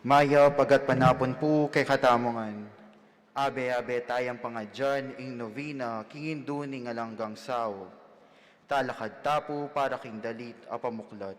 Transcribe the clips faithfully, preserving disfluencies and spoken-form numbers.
Mayap a gatpanapun pu kekatamu ngan. Abe-abe tayang pangadyan ing novena king Indu ning Alang Anggang Saup. Talakad ta pu para king dalit a pamuklat.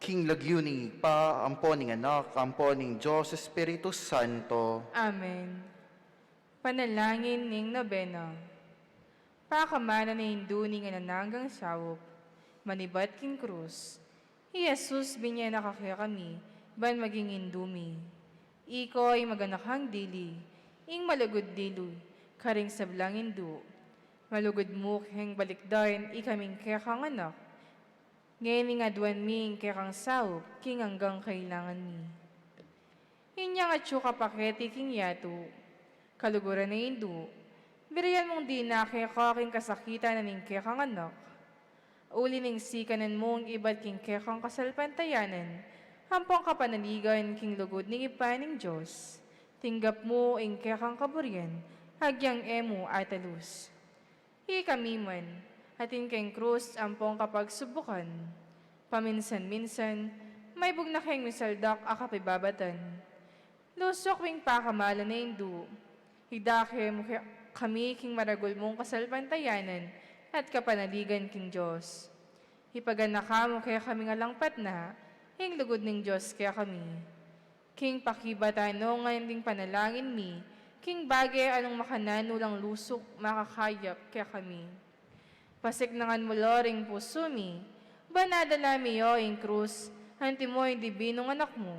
King lagyu ning Ibpa, ampo ning Anak, ampo ning Dios Espiritu Santo. Amen. Panalangin ning nobena. Pakamalan ning Indu ning Alang Anggang Saup, manibat king krus, i Jesus binye na kekami, ban maging Indu mi. Ika ing maganakang dili, ing malugud dili, karing sablang indu. Malugud mu keng balikdan ikaming kekang anak. Ngening aduan mi ing kekang saup, king anggang kailangan mi. Inyang atyu ka pa keti king yatu, kaluguran a Indu, burian mung dina keka king kasakitan na ning kekang anak. Uli ning sikanan mung ibat king kekang kasalpantayanan, ampong kapanaligan king lugud ning Ibpa ning Dios. Tinggap mu ing kekang kaburian, agyang e mu atalus. Ikami man, atin keng krus ampong kapagsubukan. Paminsan-minsan, maibug na keng misaldak a kapibabatan. Lusuk ming pakamalan a Indu, idake mu ke-, kami king maragul mung kasalpantayanan at kapanaligan king Dios. Ipaganaka mu kekaming alang patna, ing lugud ning Dios kekami. King pakibatan no ngan ding panalangin mi, king bage a nung makananu lang lusuk makakayap kekami. Pasiknangan mu la ring pusu mi, ban adala mi ya ing krus, antimo ing dibinung anak mu.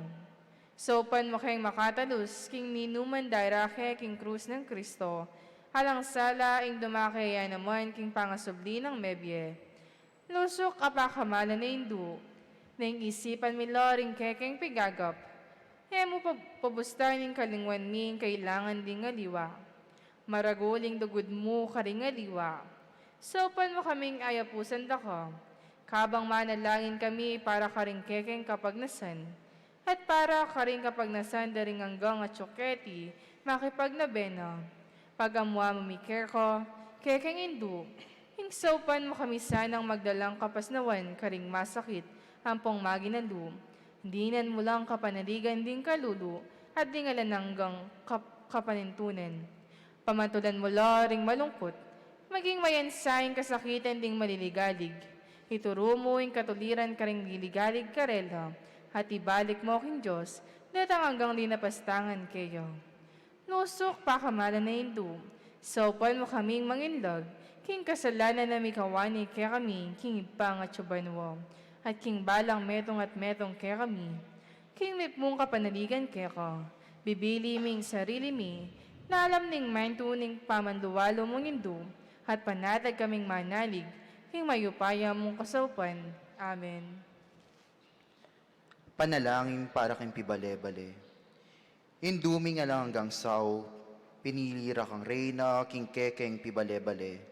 Saupan mu keng makatalus, king ninuman darake king krus nang Kristo, alang sala ing dumake ya naman king pangasubli nang mebie. Lusuk a pakamalan a Indu, neng isipan mi la ring kekeng pigagap, e mu pa-, pabustan ing kalingwan mi ing kailangan ding aliwa. Maragul ing lugud mu karing aliwa. Saupan mu kaming ayapusan da ka, kabang manalangin kami para karing kekeng kapagnasan, at para karing kapagnasan da ring anggang atyu keti makipagnobena. Pagamu-amu mi keka, kekeng Indu, ing saupan mu kami sanang magdalang kapasnawan karing masakit ampong maginalu. Dinan mu lang kapanaligan ding kalulu at ding alang anggang kap-, kapanintunan. Pamantulan mu la ring malungkut, maging mayansa ing kasakitan ding maliligalig. Ituru mu ing katuliran karing liligalig karela, at ibalik mu king Dios, datang anggang linapastangan keya. Lusuk pakamalan a Indu, saupan mu kaming manginlag, king kasalanan a mikawani kekami, king Ibpang atyu banua, at king balang metung at metung kekami. King mipnung kapanaligan keka, bibili ming sarili mi, lalam ning mantu ning pamanluwalu mung Indu, at panatag kaming manalig, king mayupaya mung kasaupan. Amen. Panalangin para king pibale-bale. Indu ming alang anggang saup, pinili ra kang reyna king kekeng pibale-bale.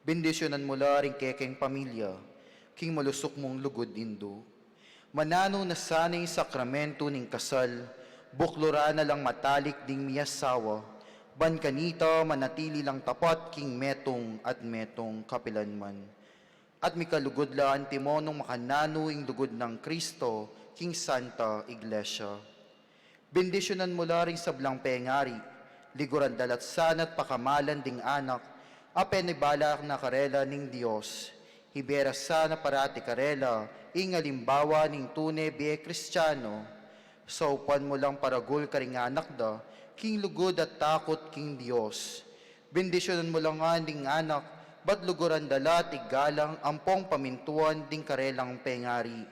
Bendisyunan mu la ring kekeng pamilya, king malusuk mung lugud Indu. Mananu na sana ing sakramentu ning kasal, bukluran na lang matalik ding miasawa, ban kanita manatili lang tapat king metung at metung kapilanman. At mikalugud la antimo nung makananu ing lugud nang Kristo king Santa Iglesia. Bendisyunan mu la ring sablang pengari, liguran da la sana at pakamalan ding anak a penibala na karela ning Dios. Ibie ra sana parati karela ing alimbawa ning tune bie Kristiano. Saupan mu lang paragul karing anak da king lugud at takut king Dios. Bendisyunan mu la ngan ding anak, bat luguran da la at igalang ampong pamintuan ding karelang pengari.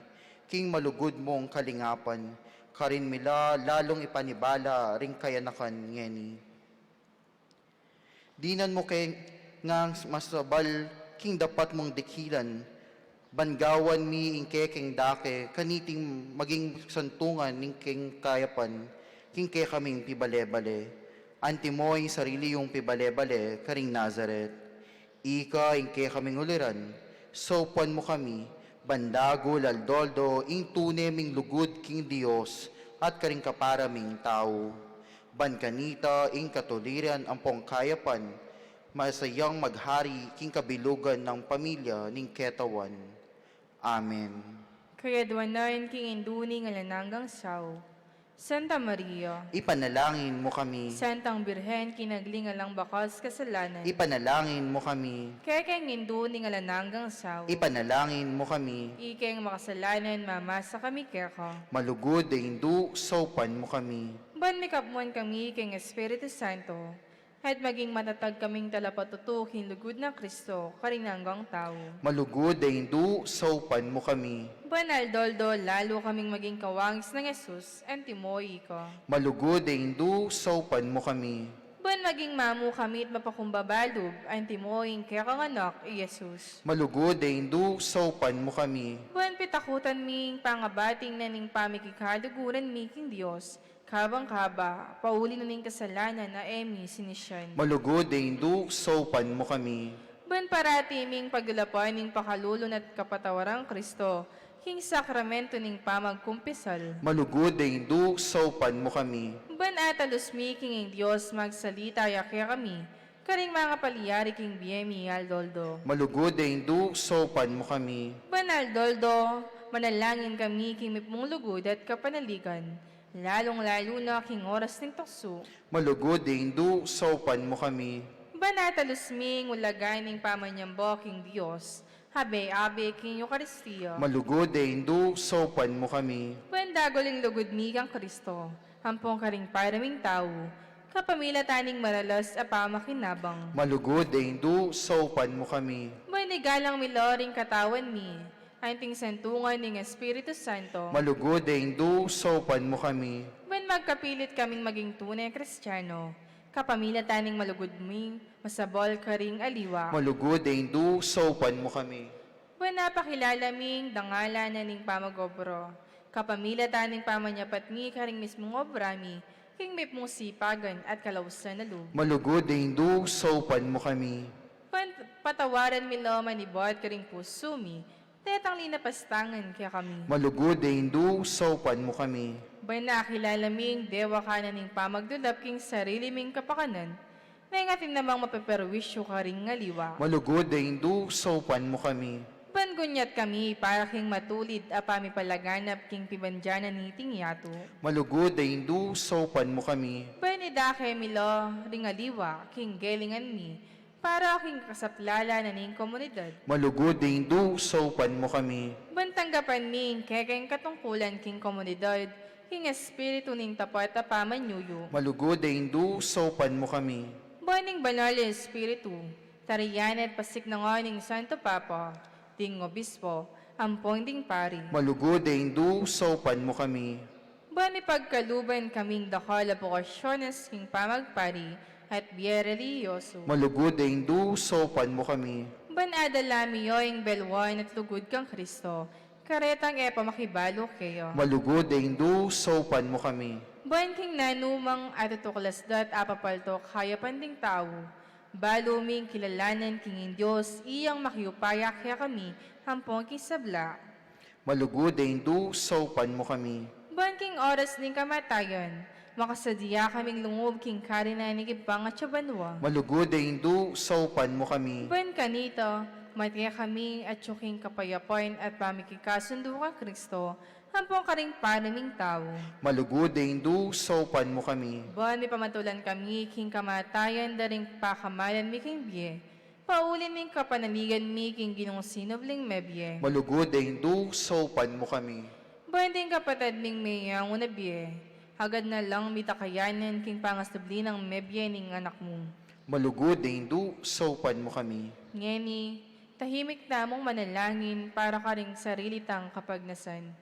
king malugud mung kalingapan, karin mi la lalung ipanibala ring kayanakan ngeni. Dinan mu ke ngang masabal king dapat mung dikilan, ban gawan mi ing kekeng dake, kaniting maging santungan ning keng kayapan, king kekaming pibale-bale. Antimo ing sarili yung pibale-bale karing Nazaret. Ika ing kekaming uliran, saupan mu kami, ban dagul aldo-aldo ing tune ming lugud king Dios at karing kapara ming tau. Ban kanita ing katuliran ampong kayapan, masayang maghari king kabilugan nang pamilya ning ketawan. Amen. Kayadwanan king Indu ning alang anggang sau. Santa Maria, ipanalangin mu kami. Santang Birhen, kinagli ning alang bakas kasalanan, ipanalangin mu kami. Kekeng Indu ning alang anggang sau, ipanalangin mu kami. Ikeng makasalanan, mamasa kami keka. Malugud a Indu, saupan mu kami. Ban mikapmuan kami king Espiritu Santo, at maging matatag kaming talapatutu king lugud nang Kristo, karin anggang tau. Malugud a Indu, saupan mu kami. Ban aldo-aldo lalu kaming maging kawangis nang Jesus, antimo ika. Malugud a Indu, saupan mu kami. Ban maging mamu kami at mapakumbaba lub, antimo ing kekang Anak, i Jesus. Malugud a Indu, saupan mu kami. Ban pitakutan mi ing pangabating na ning pamikikaluguran mi king Dios, kabang kaba, pauli na ning kasalanan a e mi sinisian. Malugud a Indu, saupan mu kami. Ban parati ming pagdalapan ing pakalulu na't kapatawaran nang Kristo, king sakramento ning pamagkumpisal. Malugud a Indu, saupan mu kami. Ban atalus mi king ing Dios magsalita ya kekami, karing mangapalyari king bie mi aldo-aldo. Malugud a Indu, saupan mu kami. Ban aldo-aldo, manalangin kami king mipnung lugud at kapanaligan, lalung-lalu na king oras ning tuksu. Malugud a Indu, saupan mu kami. Ban atalus mi ing ulaga ning pamanyamba king Dios, abe-abe king Eukaristia. Malugud a Indu, saupan mu kami. Ban dagul ing lugud mi kang Kristo, ampong karing para ming tau, kapamilatan ning maralas a pamakinabang. Malugud a Indu, saupan mu kami. Ban igalang mi la ring katawan mi, anting santungan ning Espiritu Santo. Malugud a Indu, saupan mu kami. Ban magkapilit kaming maging tune Kristiyano, kapamilatan ning malugud ming masabal karing aliwa. Malugud a Indu, saupan mu kami. Ban apakilala mi ing dangalan na ning pamag-obra, kapamilatan ning pamanyapat mi karing mismung obra mi, king mipnung sipagan at kalausan a lub. Malugud a Indu, saupan mu kami. Ban patawaran mi la manibat karing pusu mi, detang linapastangan kekami. Malugud a Indu, saupan mu kami. Ban akilala mi ing dewakan na ning pamagdulap king sarili ming kapakanan, neng atin namang mapeperwisyu karing aliwa. Malugud a Indu, saupan mu kami. Ban gunyat kami para king matulid a pamipalaganap king pibandian na niting yatu. Malugud a Indu, saupan mu kami. Ban idake mi la ring aliwa king gelingan mi, para king kasaplalan na ning komunidad. Malugud a Indu, saupan mu kami. Ban tanggapan mi ing kekeng katungkulan king komunidad, king espiritu ning tapat a pamanyuyu. Malugud a Indu, saupan mu kami. Ban ing Banal a Espiritu, tarian at pasiknangan ning Santo Papa, ding Obispo, ampong ding pari. Malugud a Indu, saupan mu kami. Ban mipagkaluban kaming dakal a bokasyones king pamagpari at bie relihiyoso. Malugud a Indu, saupan mu kami. Ban adala mi ing belwan at lugud kang Kristo, karetang e pa makibalu keya. Malugud a Indu, saupan mu kami. Ban king nanumang atutuklas da't apapaltok kayapan ding tau, balu ming kilalanan king ing Dios, iyang makiupaya kekami, ampong king sabla. Malugud a Indu, saupan mu kami. Ban king oras ning kamatayan, makasadya kaming lungub king karinan ning Ibpang atsu banua. Malugud a Indu, saupan mu kami. Ban kanita, mate kami atsu king kapayapan at pamikikasundu kang Kristo, ampong karing para ming tau. Malugud a Indu, saupan mu kami. Ban mipamatulan kami king kamatayan da ring pakamalan mi king bie, pauli ning kapanaligan mi king Ginung sinubling mebie. Malugud a Indu, saupan mu kami. Ban ding kapatad ming meyangu na bie, agad na lang mitakayanan king pangasubli nang mebie ning Anak mu. Malugud a Indu, saupan mu kami. Ngeni, tahimik tamung manalangin para karing sarili tang kapagnasan.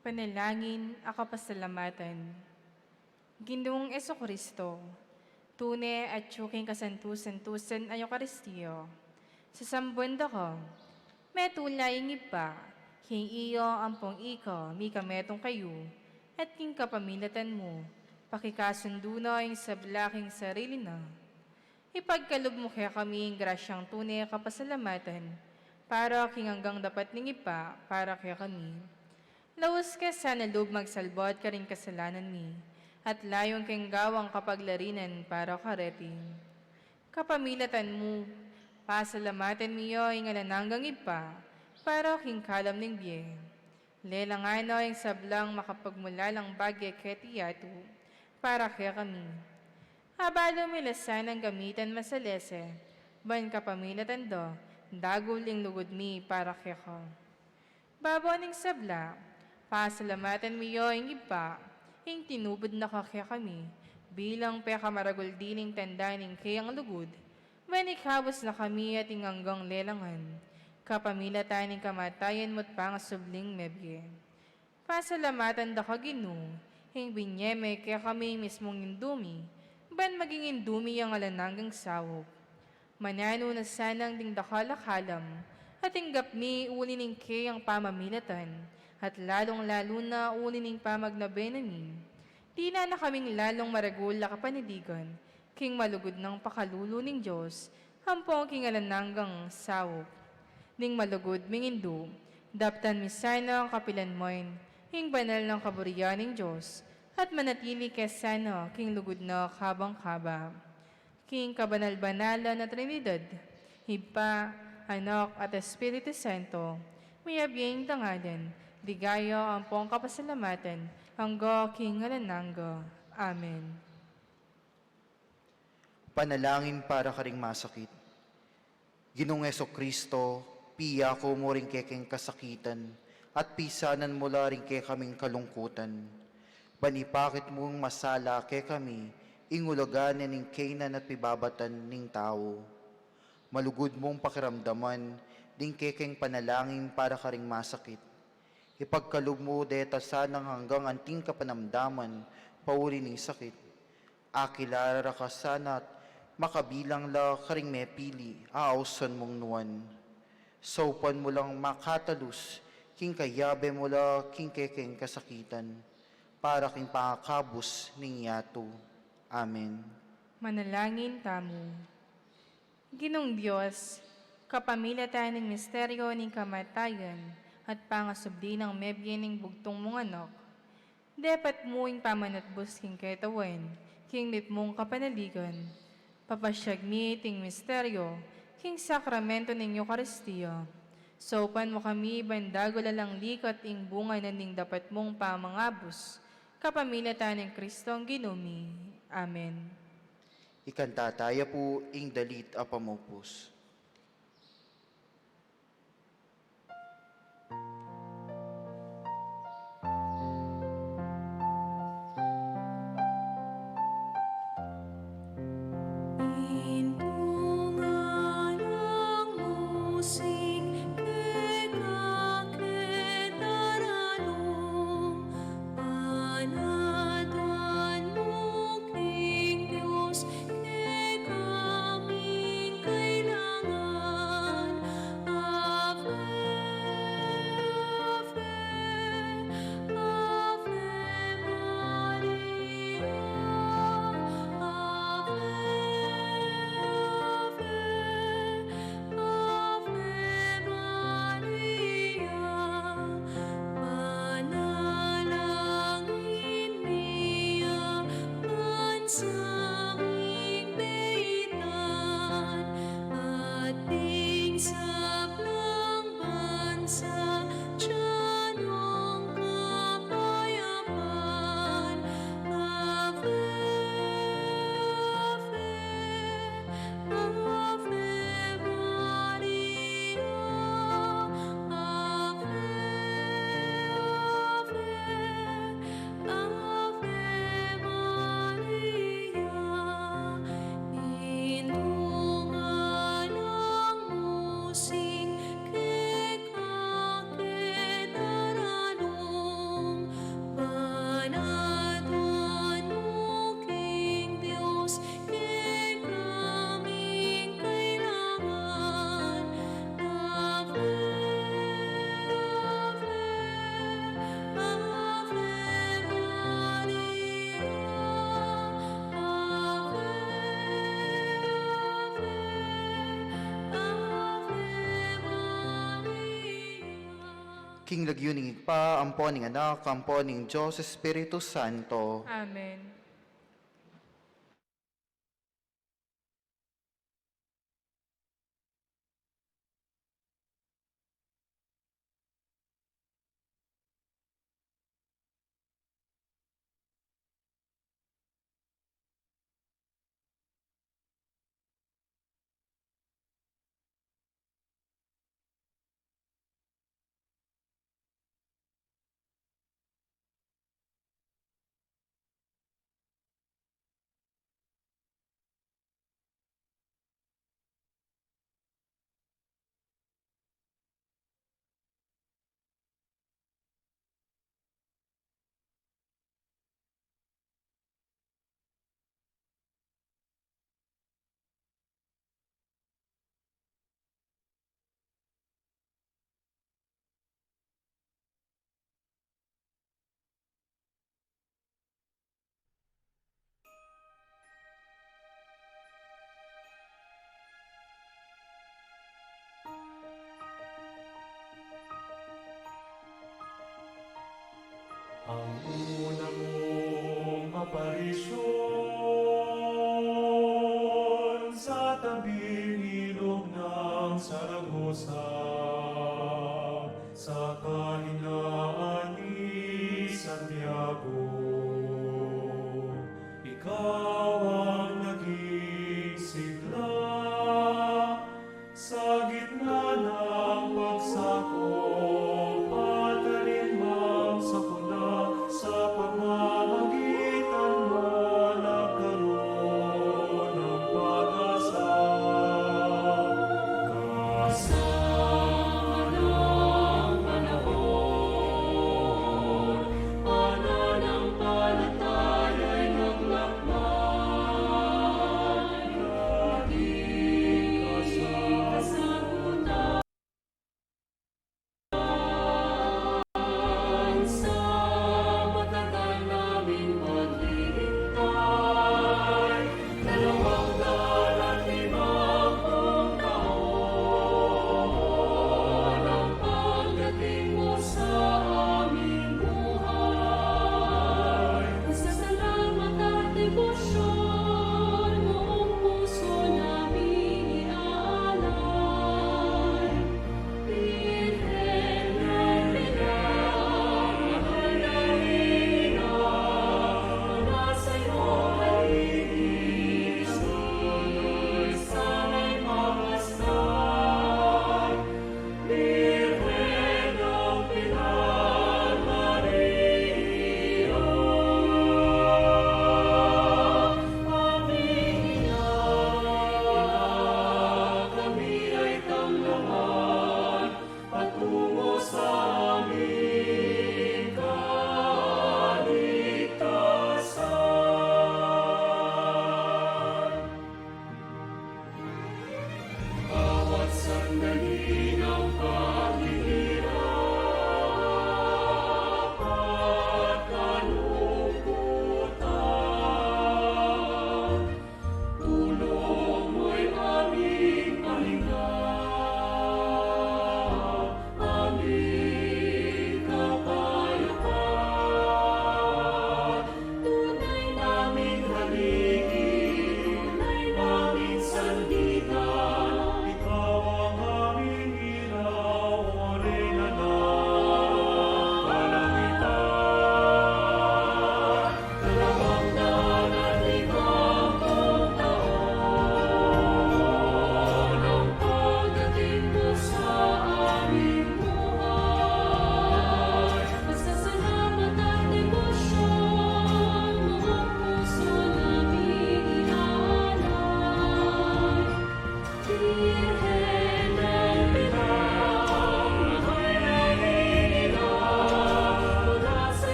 Panalangin a kapasalamatan. Ginung Jesucristo, tune atyu king kasantu-santusan a Eukaristia, sasamban da ka, metula ing Ibpa, king iya ampong ika mikametung kayu, at king kapamilatan mu, pakikasundu na ing sabla king sarili na. Ipagkalub mu kekami ing grasyang tune kapasalamatan, para king anggang dapat ning Ibpa, para kekami. Laus ke sana lub magsalbat karing kasalanan mi, at layun keng gawang kapaglarinan para kareti. Kapamilatan mu, pasalamatan mi ya ing alang anggang Ibpa, para king kalam ning bie. Lelangan na ing sablang makapagmulalang bage keti yatu, para kekami. Abalu mi la sanang gamitan masalese, ban kapamilatan da, dagul ing lugud mi para keka. Babo ning sabla, pasalamatan mi ya ing Ibpa, ing tinubud na ka kekami, bilang pekamaragul diling tanda ning keyang lugud, ban ikabus na kami at ing anggang lelangan, kapamilatan ning kamatayan mu't pangasubling mebie. Pasalamatan da ka Ginu, ing binie me kekami ing mismung Indu mi, ban maging Indu mi yang alang anggang saup. Mananu na sanang ding dakal a kalam, at tinggap mi uli ning keyang pamamilatan, at lalung-lalu na uli ning pamagnabe na mi. Dinan na kaming lalung maragul a kapanaligan, king malugud nang pakalulu ning Dios, ampong king alang anggang saup. Ning malugud ming Indu, daptan mi sana kapilan man, ing banal nang kaburian ning Dios, at manatili ke sana king lugud na kabang kaba. King kabanal-banalan a Trinidad, Ibpa, Anak, at Espiritu Santo, miyabie ing dangalan, ligaya ampong kapasalamatan, angga king alang angga. Amen. Panalangin para karing masakit. Ginung Jesucristo, piyaku mu ring kekeng kasakitan, at pisanan mu la ring kekaming kalungkutan. Ban ipakit mung masala kekami, ing ulaga na ning kaynan at pibabatan ning tau. Malugud mung pakiramdaman, ding kekeng panalangin para karing masakit. Ipagkalub mu deta sanang anggang anting kapanamdaman, pauli ning sakit. Akilala ra ka sana't makabilang la karing mepili a ausan mung nuan. Saupan mu lang makatalus, king kayabe mu la king kekeng kasakitan, para king pangakabus ning yatu. Amen. Manalangin tamu. Ginung Dios, kapamilatan ning misteryo ning kamatayan at pangasubli nang mebie ning bugtung mung anak, depat mu ing pamanatbus king ketawan, king mipmung kapanaligan. Papasyag mi iting misteryo, king sakramento ning Eukaristia. Saupan mu kami ban dagul alang likat ing bunga na ning dapat mung pamangabus, kapamilatan ning Kristong Ginu mi. Amen. Ikanta taya pu ing dalit a pamupus. King lagyu ning Ibpa, ampo ning Anak, ampo ning Dios Espiritu Santo. Amen. Ang una mung aparisyun sa tabing ilog ng Saragosa, sa kahinaan ni Santiago, ikaw ang naging sigla sa gitna ng pagsakop at alinmang sakuna, sa pamamagitan mo nagkaroon ng pag-asa. Kasama ng panahon, pananampalataya'y naglakbay.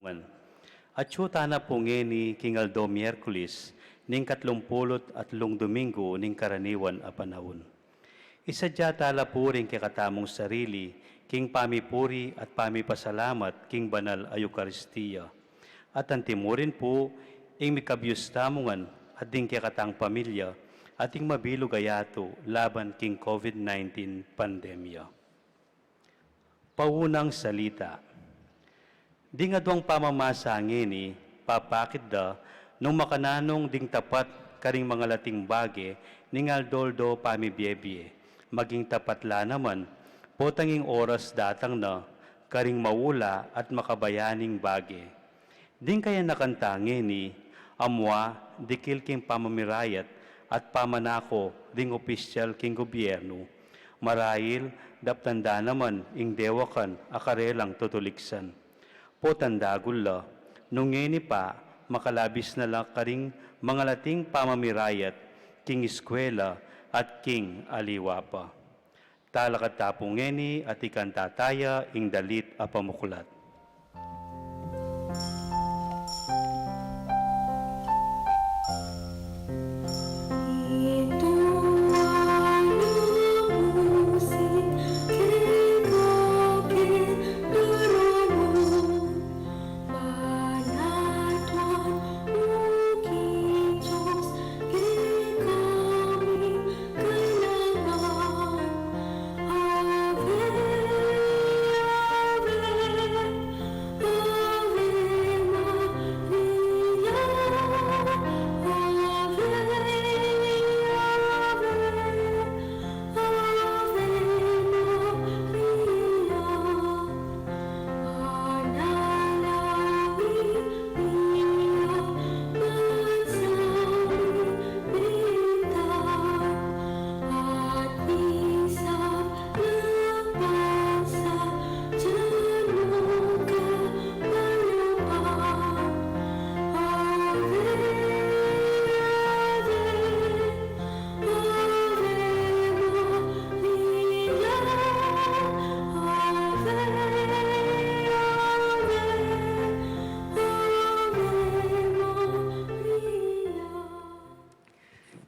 Man. Atyu tana pu ngeni king aldo Miyerkules, ning katlumpulu't atlung Domingo ning karaniwan a panaun. Isadia tala pu ring kekatamung sarili, king pamipuri at pamipasalamat king banal a Eukaristia. At antimurin pu, ing mikabus tamu ngan, at ding kekatang pamilya, at ing mabilug a yatu laban king COVID nineteen pandemya. Paunang salita. Ding aduang pamamasa ngeni, papakit da nung makananung ding tapat karing mangalating bage ning aldo-aldo pamibiebie. Maging tapat la naman, potang ing oras datang na karing maula at makabayaning bage. Ding kayanakan ta ngeni, amua dikil king pamamirayat at pamanako ding opisyal king gobyernu. Marahil, daptan da naman ing dewakan a karelang tutuliksan. Potang dagul la, nung ngeni pa, makalabis na la karing mangalating pamamirayat king eskwela at king aliwa pa. Talakad ta pu ngeni at ikanta taya ing dalit a pamuklat.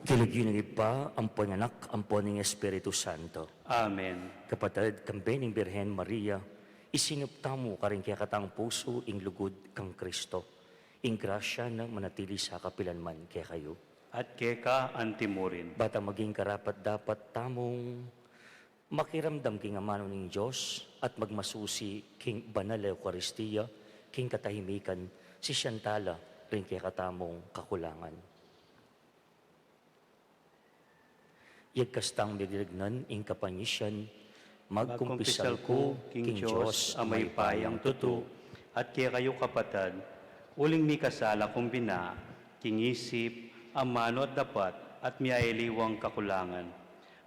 King lagyu ning Ibpa, ampo ning Anak, ampo ning Espiritu Santo. Amen. Kapatad, kambe ning Birhen Maria, isinup tamu karing kekatang pusu ing lugud kang Kristo. Ing grasya na manatili sa kapilanman kekayu. At keka antimurin. Bata maging karapat-dapat tamung makiramdam king amanu ning Dios at magmasusi king banal a Eukaristia, king katahimikan, sisian tala ring kekatamung kakulangan. Yagkas tang miglignan ing kapanisian, magkumpisal ku king Dios a mayupayang tutu, at kekayu kapatad, uling mikasala kung bina, king isip, amanu at dapat, at miyailiwang kakulangan.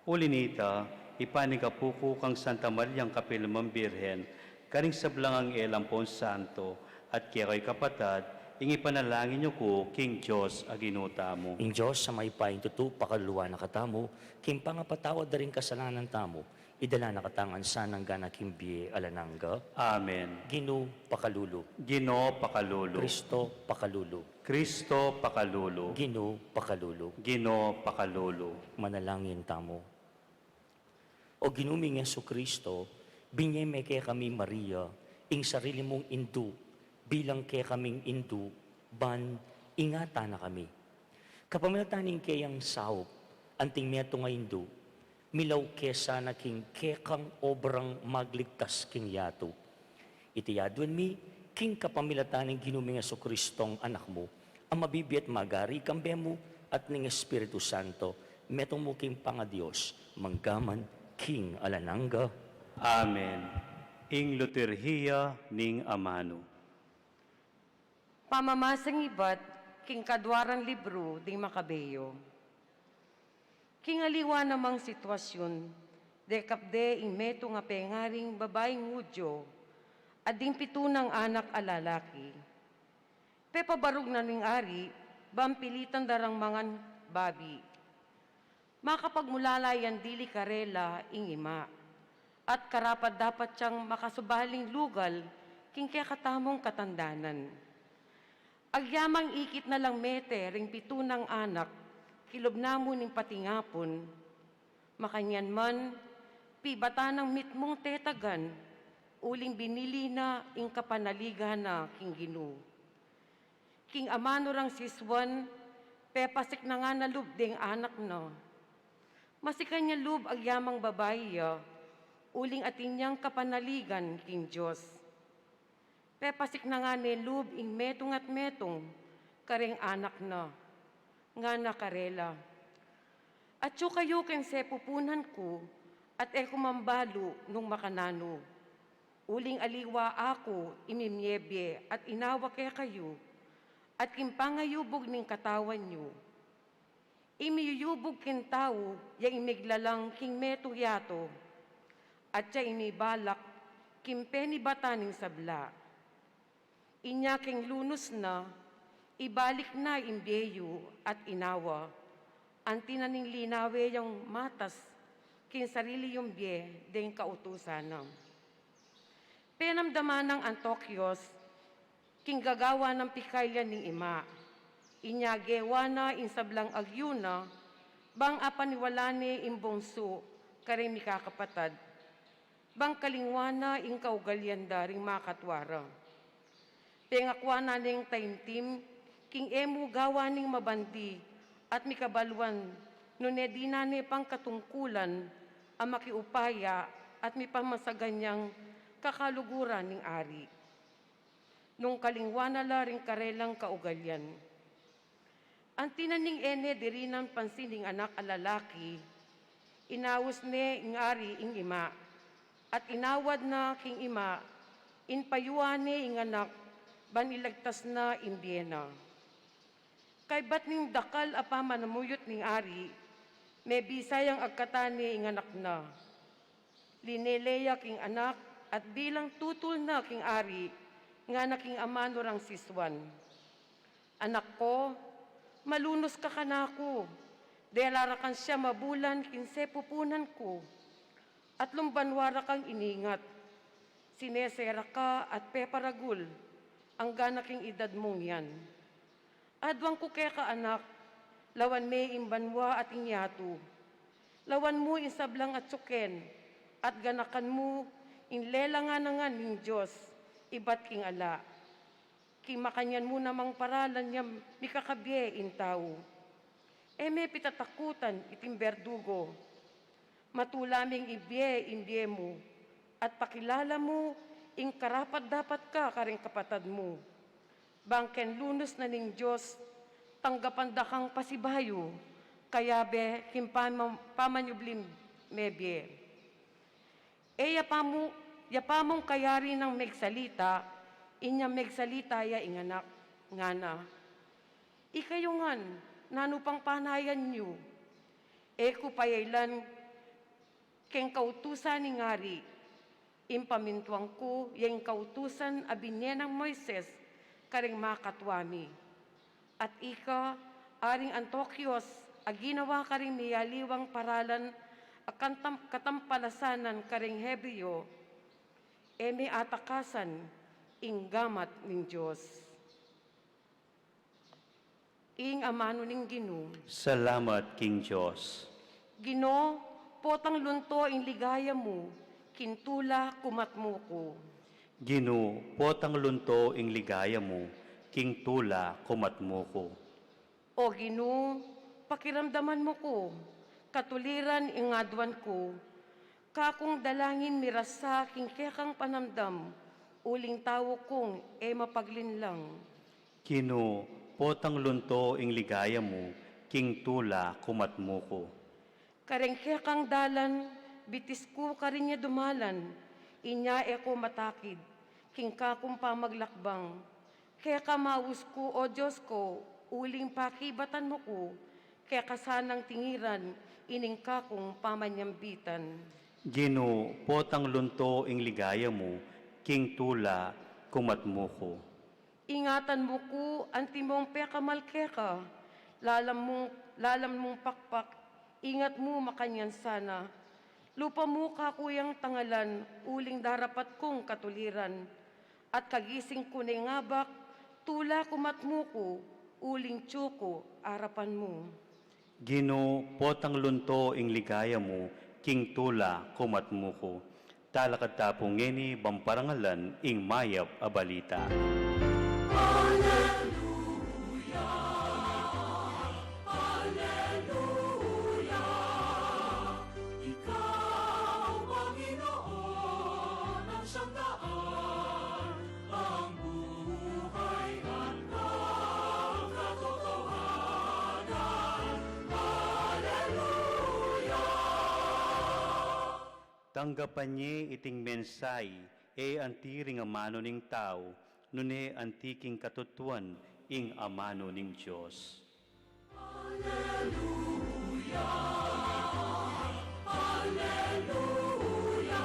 Uli nita, ipanigapu ku kang Santa Mariang kapilanman Birhen, karing sablang anghel ampon santo, at kekayu kapatad, ing ipanalangin yu ku king Dios a Ginu tamu. Ing Dios a mayupayang tutu, pakaluluan na katamu, king pangapatawad da ring kasalanan tamu, idala na katamu ngan sana king bie alang angga. Amen. Ginu, pakalulu. Ginu, pakalulu. Kristo, pakalulu. Kristo, pakalulu. Ginu, pakalulu. Ginu, pakalulu. Manalangin tamu. O Ginu ming Jesucristo, binye me kekami Maria, ing sarili mung indu, bilang kekaming indu, ban ingatan na kami. Kapamilatan ning keyang saup, anting metung a indu, milaw ke sana king kekang obrang magligtas king yatu. Iti aduan mi, king kapamilatan ning Ginu ming Jesucristong Anak mu, a mabibie at magari kambe mu at ning Espiritu Santo, metung mu king pangaDios, manggaman king alang angga. Amen. Ing liturhiya ning amanu. Pamamasang ibat king kaduarang libru ding Makabeo. King aliwa namang sitwasyun, dekapde ing metung a pengaring babaing Hudyo, at ding pitu nang anak a lalaki. Pepabarug na ning ari, ban pilitan da rang mangan babi. Makapagmulala yang dili karela ing ima, at karapat-dapat yang makasubaling lugal King kekatamung katandanan. Agyamang ikit na lang mete ring pitu nang anak, kilub na mu ning patingapun. Makanyan man, pibatan nang mitmung tetagan, uling binili na ing kapanaligan na king Ginu. King amanu rang sisuan, pepasik na ngana lub deng anak na. Masikan ya lub agyamang babai ya, uling atin yang kapanaligan king Dios. Pepasik na ngana lub ing metung at metung kareng anak na. Ngana karela, "Atyu kayu keng sepupunan ku, at e ku man balu nung makananu. Uling aliwa aku ing mimie-bie at inawa kekayu, at king pangayubug ning katawan yu. Ing miyuyubug king tau ya ing miglalang king metung yatu, at ya ing mibalak king penibatan ning sabla. Inya keng lunus na, ibalik na ing bie yu at inawa, anti na ning linawe yang matas king sarili yung bie deng kautusan na." Penamdaman nang Antokios king gagawan nang pikaylan ning ima. Inya gewa na ing sablang agyu na, bang apaniwala ne ing bungsu kareng mikakapatad, bang kalingwan na ing kaugalian da ring makatwa ra. Pengakwa na neng taimtim king e mu gawa ning mabandi at mikabaluan, nune dinan ne pang katungkulan a makiupaya at mipamasagan yang kakaluguran ning ari. Nung kalingwan na la ring karelang kaugalian, anti na ning e ne dirinan pansin ing anak a lalaki, inaus ne ing ari ing ima, at inawad na king ima ing payuan ne ing anak ban ilagtas na ing bie na. Kaybat ning dakal a pamanamuyut ning ari, mebisa yang agkatan ne ing anak na. Linele ya king anak at bilang tutul na king ari, ngana king amanu rang sisuan, "Anak ku, malunus ka kanaku, dela ra kang siam a bulan king sepupunan ku, atlung banua ra kang iningat. Sinese ra ka at peparagul, angga na king idad mung yan. Aduan ku keka, anak, lawan me ing banua at ing yatu. Lawan mu ing sablang atyu ken, at ganakan mu ing lelangan na ngan ning Dios ibat king ala. King makanyan mu namang paralan yang mikakabie ing tau. E me pitatakutan iting berdugo. Matula meng ibie ing bie mu, at pakilala mu ing karapat-dapat ka kareng kapatad mu. Bang ken lunus na ning Dios, tanggapan da kang pasibayu, kayabe king pama-, pamanyubling mebie." E ya pamu, ya pamung kayari nang megsalita, inya megsalita ya ing anak, ngana, "Ikayu ngan, nanu pang panayan yu? E ku payailan keng kautusan ning ari. Ing pamintuan ku ya ing kautusan a binie nang Moises kareng makatwa mi. At ika, Aring Antokios, a ginawa karing miyaliwang paralan a kantam-, katampalasanan kareng Hebreo, e me atakasan ing gamat ning Dios." Ing amanu ning Ginu. Salamat king Dios. Ginu, potang lunto ing ligaya mu king tula kumat mu ku. Ginu, potang lunto ing ligaya mu king tula kumat mu ku. O Ginu, pakiramdaman mu ku, katuliran ing aduan ku, kakung dalangin mirasa king kekang panamdam, uling tau kung e mapaglinlang. Ginu, potang lunto ing ligaya mu king tula kumat mu ku. Kareng kekang dalan, bitis ku karin ya dumalan, inya e ku matakid king kakung pamaglakbang. Keka maus ku, O Dios ku, uling pakibatan mu ku, keka sanang tingiran ining kakung pamanyambitan. Ginu, potang lunto ing ligaya mu king tula kumat mu ku. Ingatan mu ku antimong pekamal keka, lalam mung, lalam mung pakpak, ingat mu makanyan sana. Lupa mu kaku yang tangalan, uling darapat kung katuliran. At kagising ku ne ngabak, tula ku matmu ku, uling atyu ku arapan mu. Ginu, potang lunto ing ligaya mu, king tula ku matmu ku. Talakad ta pu ngeni bang parangalan ing mayap a balita. Aleluya, aleluya, ikaw, Panginoon, ang siyang daan, ang buhay at ang katotohanan. Aleluya! Tanggapan ye iting mensahe, e anti ring amanu ning tau, nune anti king katutuan ing amanu ning Dios. Aleluya, aleluya,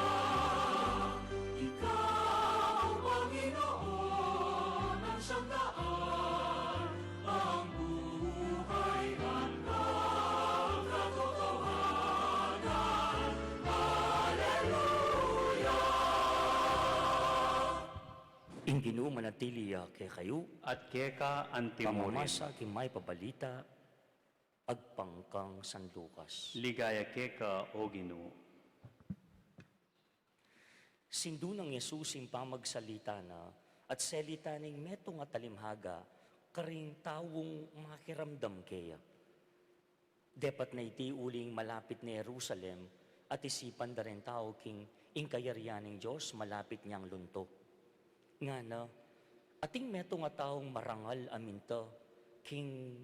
ikaw, Panginoon, ang siyang daan, ang buhay at ang katotohanan. Aleluya! Ing Ginu manatili ya kekayu. At keka antimurin. Pamamasa king mayap a balita agpang kang San Lucas. Ligaya keka, O Ginu. Sindu nang Jesus ing pamagsalita na, at selita na ing metung a talimhaga karing taung makiramdam keya. Depat na iti uling malapit ne Jerusalem, at isipan da ring tau king ing kayarian ning Dios malapit neng lunto. Ngana, ating metung a taung marangal a minta king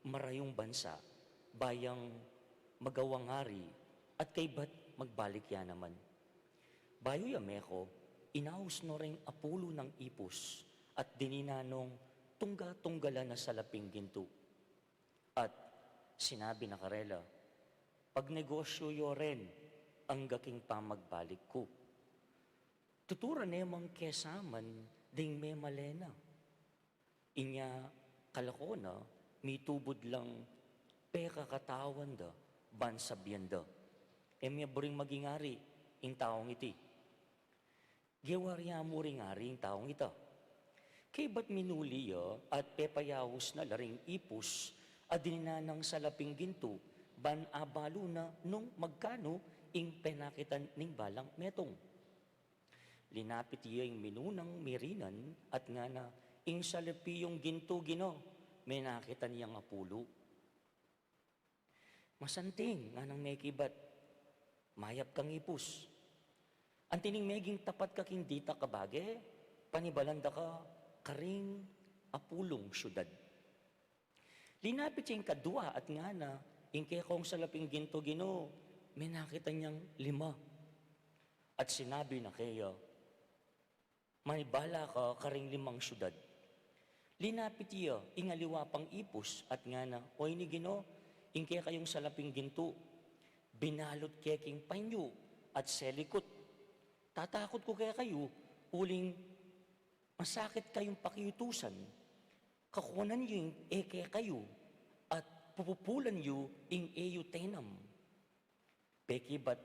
marayung bansa, ba yang magawang ari, at kaybat magbalik ya naman. Bayu ya meko, inaus no ring apulu nang ipus, at dininan nong tungga-tunggalan a salaping gintu. At sinabi na karela, "Pagnegosyu yu ren angga king pamagbalik ku. Tutu ra ne mang kesaman ding memale na." Inya kalako na, mitubud lang pekakatawan da, ban sabian da, "E me buring maging ari ing taung iti." Gewa ria mu ring ari ing taung ita. Kaybat minuli ya at pepayaus na la ring ipus a dininan nang salaping gintu, ban abalu na nung magkanu ing penakitan ning balang metung. Linapit ya ing minunang mirinan at ngana, "Ing salapi yung gintu, Ginu, menakitan yang apulu." "Masanting," nganang mekibat, "mayap kang ipus. Anti ning meging tapat ka king ditak a bage, panibalan da ka karing apulung siudad." Linapit ya ing kadua at ngana, "Ing kekong salaping gintu, Ginu, menakitan yang lima." At sinabi na keya, "Manibala ka karing limang siudad." Linapit ya ing aliwa pang ipus at ngana, "O ini, Ginu, ing kekayung salaping gintu, binalut ke king panyu at selikut. Tatakut ku kekayu, uling masakit kayung pakiutusan. Kakunan yu ing e kekayu at pupupulan yu ing e yu tenam." Pekibat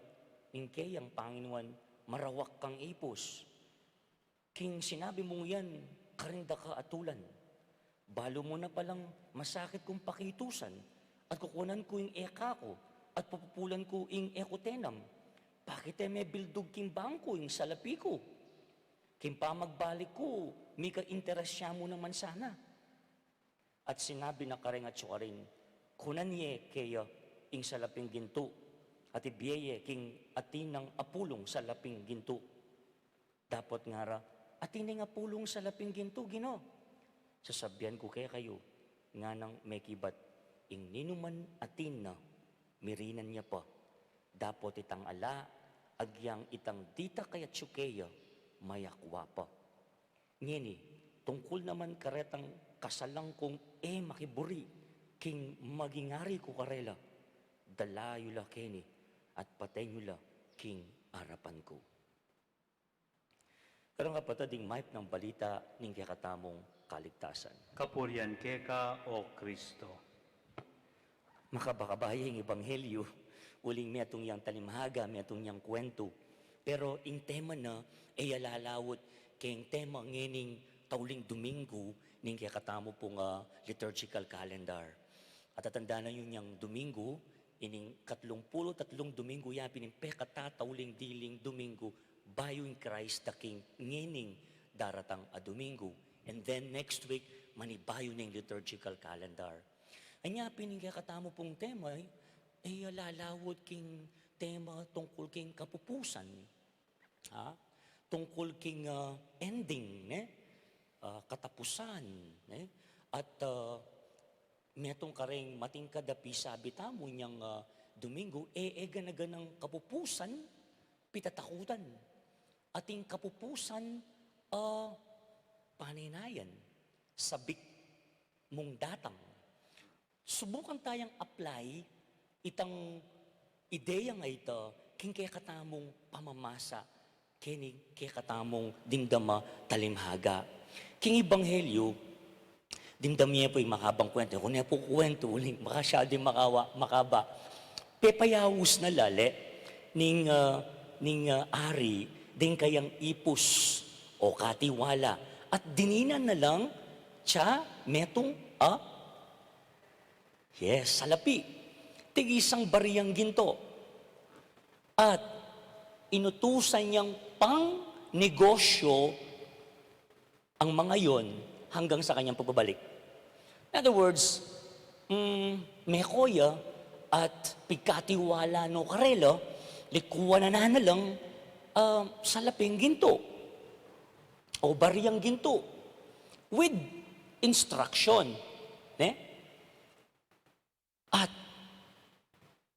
ning keyang panginuan, "Marawak kang ipus. King sinabi mung yan, karin da ka atulan. Balu mu na palang masakit kung pakiutusan, at kukunan ku ing e kaku, at pupupulan ku ing e ku tenam. Bakit e me bildug king bangku ing salapi ku? King pamagbalik ku, mika interes ya mu naman sana." At sinabi na kareng atsu karin, "Kunan ye keya ing salaping gintu, at ibie ye king atin nang apulung salaping gintu." Dapot ngara, "Atin neng apulung salaping gintu, Ginu?" "Sasabian ku kekayu," nganang mekibat, "ing ninuman atin na, mirinan ya pa. Dapot itang ala, agyang itang ditak a atsu keya, mayakwa pa. Ngeni, tungkul naman karetang kasalang kung e makiburi king maging ari ku karela, dala yu la keni at paten yu la king arapan ku." Karang kapatad, ing mayap nang balita ning kekatamung kaligtasan. Kapurian keka, O Kristo. Makabakaba ya ing ebanghelyu, uling metung yang talimhaga, metung yang kuwentu. Pero ing tema na, e ya lalaut keng tema ngening tauling Domingo ning kekatamu pung, ah, liturgical calendar. At tatandanan yu yang Domingo, ining katlung pulu't atlung Domingo ya pin ing pekatatauling diling Domingo, bayu ing Christ the King ngening daratang a Domingo. And then next week, manibayu ning liturgical calendar. Anya pin ing kekatamu pung tema, eh, eh, lalaud king tema tungkul king kapupusan. Ha? Tungkul king, ah, ending, ne? Ah, katapusan, ne? At, ah, metung kareng matingkad a pisabi tamu nyang, ah, Domingo, e, e gana-ganang kapupusan, pitatakutan. Ating kapupusan, ah, paninayan, sabik mung datang. Subukan tayang apply itang ideyang a ita king kekatamung pamamasa, keni kekatamung dimdam a talimhaga. King Ebanghelyo, dimdam ye pu ing makabang kwentu. Kung ne pu kwentu, uling, baka siya di makawa, makaba. Pepayaus na lale ning, ah, ning, ah, ari, ding kayang ipus o katiwala. At dininan na lang, tsa, metung, a, yes, salapi. Tigisang bariyang ginto. At inutusan yang pang negosyo ang mga yon hanggang sa kanyang pagbabalik. In other words, mm, meko ya at pigkatiwala no karela, likuan na na lang, ah, salaping ginto o bariyang ginto with instruction, ne? At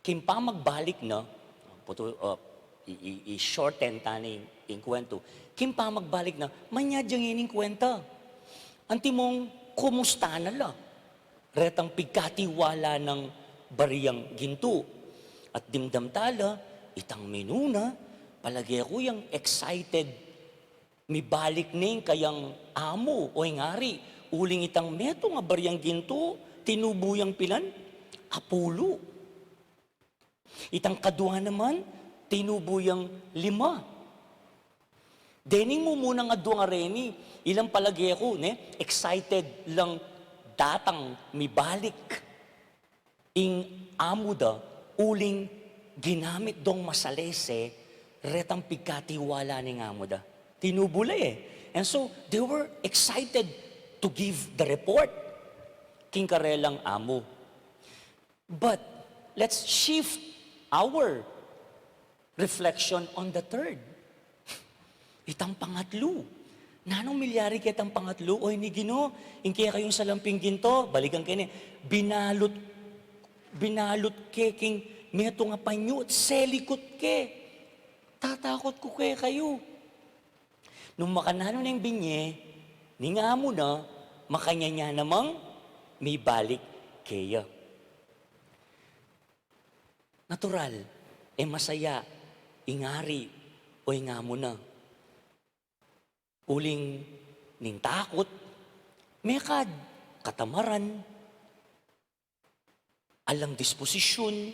king pamagbalik na, putu-, uh, i, i, i-shorten ta ne ing, ing kwentu. King pamagbalik na, manyad yang ining kwenta. Antimong kumusta na la retang pigkatiwala nang bariyang ginto. At dimdam ta la, itang minuna, palage ku yang excited mibalik ne ing kayang amu o ing ari, uling itang metung a bariyang ginto, tinubu yang pilan? Apulu. Itang kadua naman, tinubu yang lima. Dening mumunang adua ngareni, ilang palage ku, ne, excited lang datang mibalik ing amu da, uling ginamit dong masalese retang pigkatiwala ning amu da. Tinubu la e. And so, they were excited to give the report king karelang amu. But let's shift our reflection on the third. Itang pangatlu. Nanung milyari ketang pangatlu? Oy, ni Ginu, ing kekayung salamping ginto, balikan ke ne, binalut, binalut ke king metung a panyu, selikut ke. Tatakut ku kekayu. Nung makananu neng binye ning amu na, makanyan ya namang mibalik keya. Natural, e masaya ing ari o ing amu na. Uling ning takut, mekad, katamaran, alang disposisyun,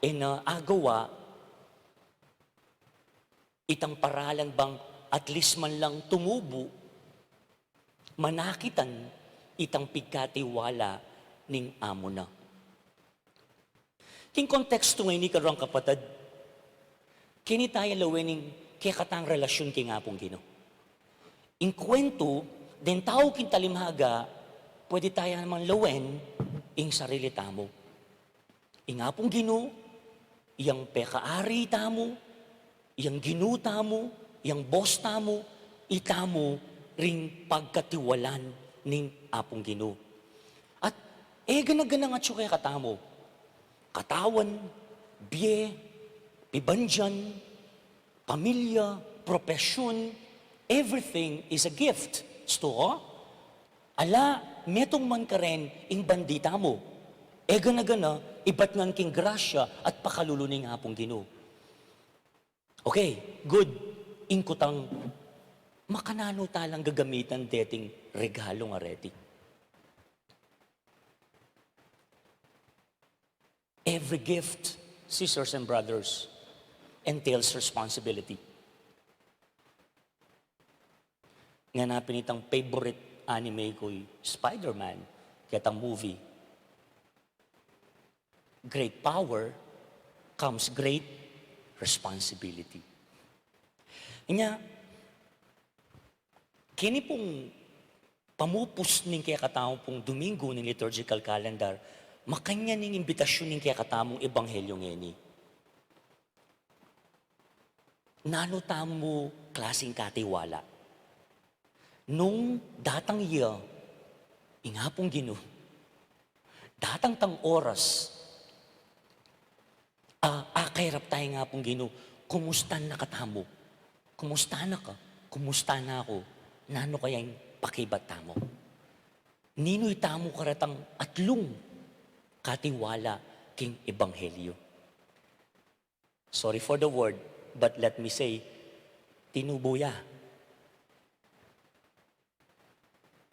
e na agawa itang paralan bang at least man lang tumubu, manakitan itang pigkatiwala ning amu na. King kontekstu ngeni, karang kapatad, keni taya lawen ing kekatang relasyun king Apung Ginu. Ing kwentu deng tau king talimhaga, pwede taya namang lawen ing sarili tamu. Ing Apung Ginu, yang pekaari tamu, yang Ginu tamu, yang boss tamu, itamu ring pagkatiwalan ning Apung Ginu. At e gana-ganang atsu kekatamu, katawan, bie, pibandian, pamilya, propesyun, everything is a gift. Sto, ala, metung man karen ing bandi tamu. E gana-gana, ibat ngan king grasya at pakalulu ning Apung Ginu. Okay, good. Ing kutang, makananu ta lang gagamitan deting regalu ngareti? Every gift, sisters and brothers, entails responsibility. Ngana pin itang favorite anime ku, i Spider-Man, ketang movie. Great power comes great responsibility. Nya, keni pung pamupus ning kekatamu pung Domingo ning liturgical calendar, makanyan ing imbitasyun ning kekatamung ebanghelyo ngeni. Nanu tamu klasing katiwala? Nung datang ya ing Apung Ginu, datang tang oras, a, akairap taya king Apung Ginu, kumusta na katamu? Kumusta na ka? Kumusta na ku? Nanu kaya ing pakibat tamu? Ninu itamu karetang atlung katiwala king ebanghelyo? Sorry for the word, but let me say, tinubu ya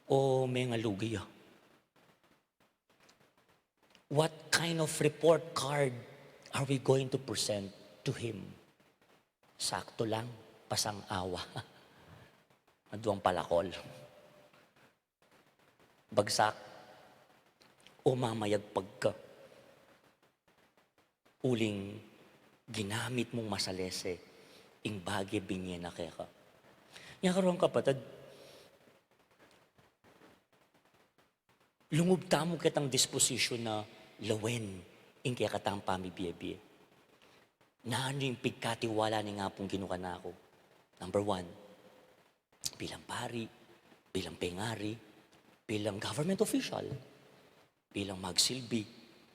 o mengalugi ya? What kind of report card are we going to present to him? Sakto lang, pasang-awa. Aduang palakol. Bagsak o mamayagpag ka uling ginamit mung masalese ing bage binye na keka. Nya karin, kapatad, lungub tamu ketang disposisyun a lawen ing kekatang pamibiebie. Nanu ing pigkatiwala ning Apung Ginu kanaku? Number one, bilang pari, bilang pengari, bilang government official, bilang magsilbi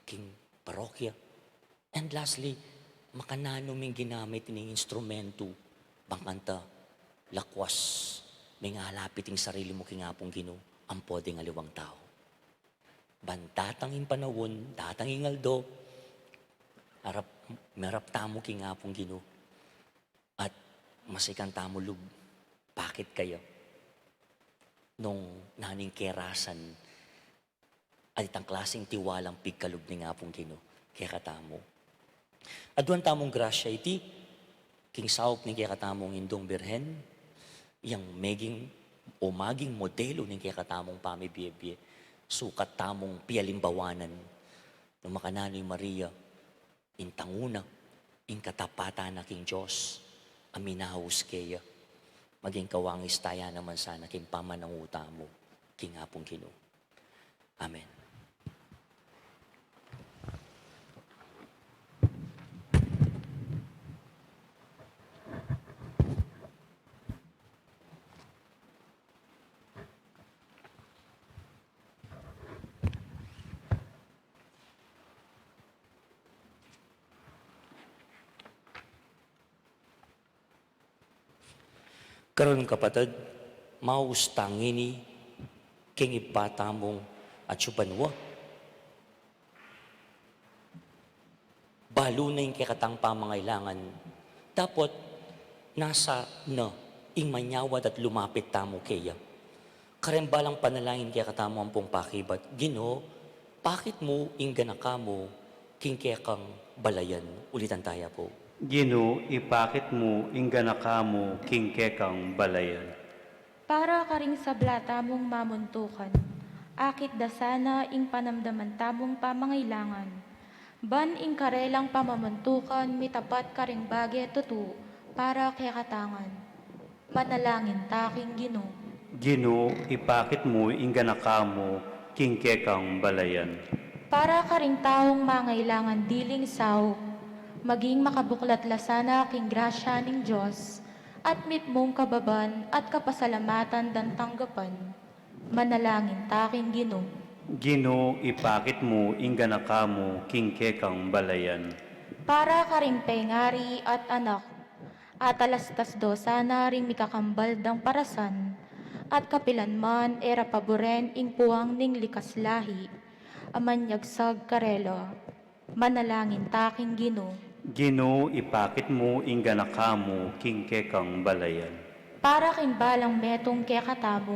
king parokya. And lastly, makananu ming ginamit ning instrumentu bang kanta lakwas mengalapit ing sarili mu king Apung Ginu ampo deng aliwang tau. Ban datang ing panaun, datang ing aldo, arap, marap tamu king Apung Ginu at masikan tamu lub, pakit kaya nung nanu ing kerasan at itang klasing tiwalang pigkalub ning Apung Ginu kekatamu. Aduan tamung grasya iti king saup ning kekatamung Indung Birhen, yang meging o maging modelo ning kekatamung pamibiebie, sukat tamung pialimbawanan nung makananu i Maria, ing tanguna, ing katapatan na king Dios a minaus keya. Maging kawangis taya naman sana king pamanangu tamu king Apung Ginu. Amen. Karin, kapatad, maus tang ini king Ibpa tamung atsu banua. Balu na ing kekatang pamangailangan, dapot nasa na ing manyawad at lumapit tamu keya. Kareng balang panalangin kekatamu ampong pakibat, Ginu, pakit mu ing ganaka mu king kekang balayan. Ulitan taya pu. Ginu, ipakit mu ing ganaka mu king kekang balayan. Para karing sabla tamung mamuntukan, akit da sana ing panamdaman tamung pamangailangan, ban ing karelang pamamuntukan mitapat karing bage tutu para kekatang ngan. Manalangin ta king Ginu. Ginu, ipakit mu ing ganaka mu king kekang balayan. Para karing taung mangailangan diling saup, maging makabuklat la sana king grasya ning Dios, at mitmung kababan at kapasalamatan dang tanggapan. Manalangin ta king Ginu. Ginu, ipakit mu ing ganaka mu king kekang balayan. Para karing pengari at anak, atalastas do sana ring mikakambal dang parasan, at kapilan man e ra paburen ing puang ning likas lahi a manyagsag karela. Manalangin ta king Ginu. Ginu, ipakit mu ing ganaka mu king kekang balayan. Para king balang metung kekatamu,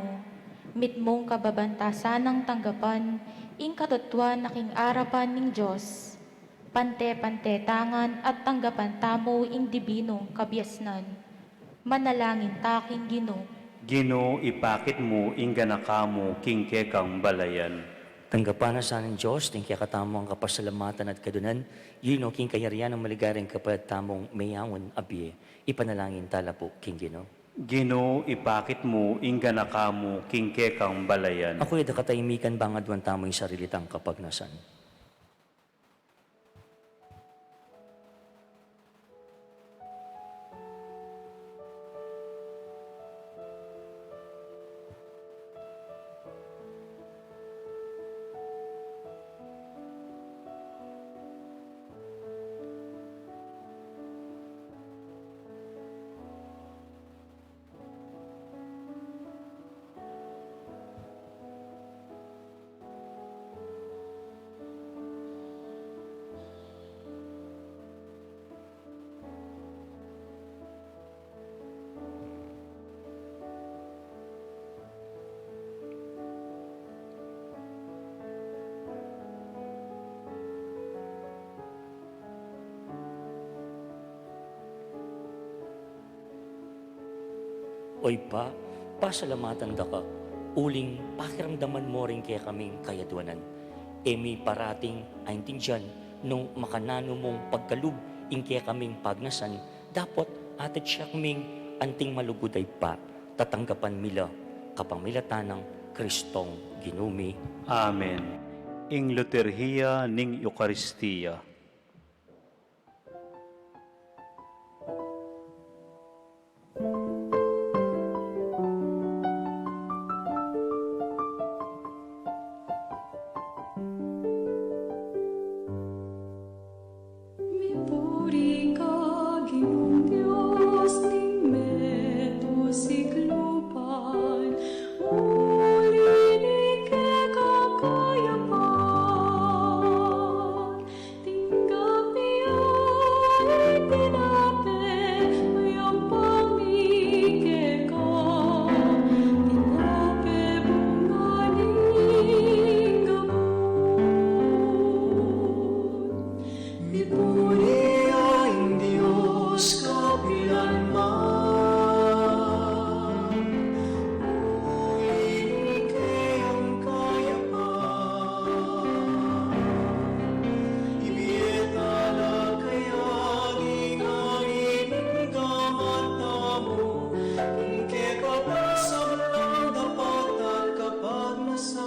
mitmung kababan ta sanang tanggapan ing katutuan na king arapan ning Dios. Pante-pante ta ngan at tanggapan tamu ing dibinung kabiasnan. Manalangin ta king Ginu. Ginu, ipakit mu ing ganaka mu king kekang balayan. Tanggapan na sa ning Dios ing kekatamung kapasalamatan at kayaduanan, yu no, king kayarian nang maligaya ring kapatad tamung meyaun a bie. Ipanalangin tala pu king Ginu. Ginu, ipakit mu ing ganaka mu king kekang balayan. Aku ya da katahimikan, bang aduan tamu ing sarili tang kapagnasan. O Ibpa, pasalamatan da ka, uling pakiramdaman mu ring kekaming kayaduanan. E mi parating aintindian nung makananu mung pagkalub ing kekaming pagnasan, dapot atatya ming anting malugud a Ibpa, tatanggapan mi la kapamilatan nang Kristong Ginu mi. Amen. Ing Liturhiya ning Eukaristia. Mipuri ka, Ginung Dios ning meto sikluban, uli ning kekang kayapan, tinggap mi ya ing tinape, a yampang mi keka, tinape bunga ning gabun. Mipuri ya ing Dios kapilan man. Uli ning kekang kayapan, ibie tala kaya ding angin ing gamat tamu, king kekang sablang dapat at kapagnasan.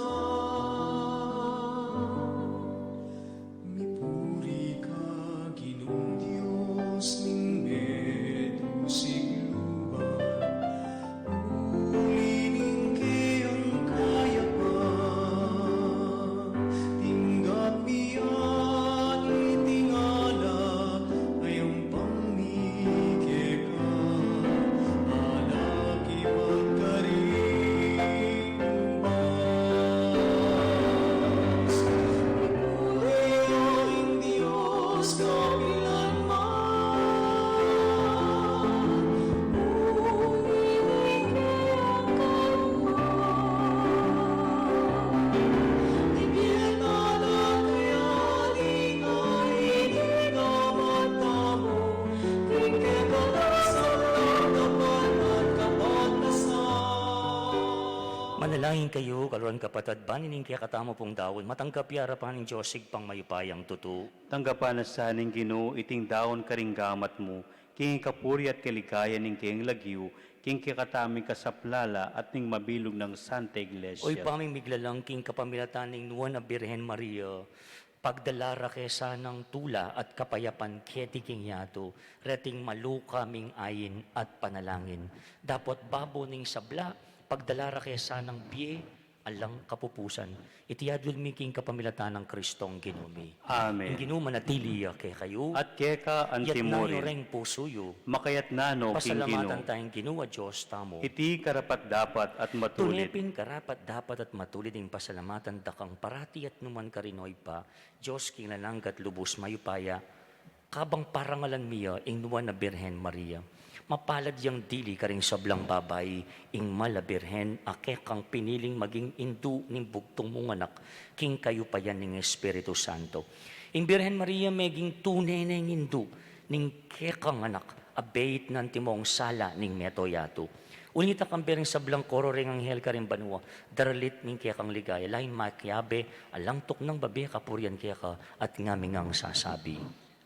Mipuri ka, Ginung Dios ning meto sikluban, uli ning kekang kayapan, tinggap mi ya ing tinape, a yampang mi keka, anak ibat karing ubas. Mipuri ya ing Dios kapilan man. Uli ning kekang kayapan, ibie tala kaya ding angin ing gamat tamu, king kekang sablang dapat at kapagnasan. Manalangin kayu, kaluguran kapatad, ban ining kekatamu pung daun matanggap ya king arapan ning Dios Ibpang mayupayang tutu. Tanggapan na sa ning Ginu iting daun karing gamat mu, king ikapuri at kaligayan ning kayang lagyu, king kekatamung kasaplalan at ning mabilug nang Santa Iglesia. O Ibpa ming miglalang, king kapamilatan ning Nuan a Birhen Maria, pagdala ra ke sanang tula at kapayapan keti king yatu, reting maluka ming ain at panalangin. Dapot babo ning sabla, pagdala ra ke sanang bie alang kapupusan. Iti adwan mi king kapamilatan nang Kristong Ginu mi. Amen. Ing Ginu manatili ya kekayu. At keka antimurin. Iyatas yu reng pusu yu. Makayatas no king Ginu. Pasalamatan taya ing Ginu a Dios tamu. Iti karapat-dapat at matulid. Tune pin karapat-dapat at matulid ing pasalamatan da kang parati at nukarin man, O Ibpa, Dios king alang angga at lubus mayupaya. Kabang parangalan mi ya ing Nuan a Birhen Maria, mapalad yang dili karing sablang babai, ing mal a Birhen a kekang piniling maging indu ning bugtung mung anak, king kayupayan ning Espiritu Santo. Ing Birhen Maria meging tune neng indu ning kekang anak, a beit na antimong sala ning meto yatu. Uli na ita, kambe ring sablang koro ring anghel karing banua, daralit ning kekang ligaya, lain makiabe, alang tuknang babie kapurian keka, at ngami ngang sasabi: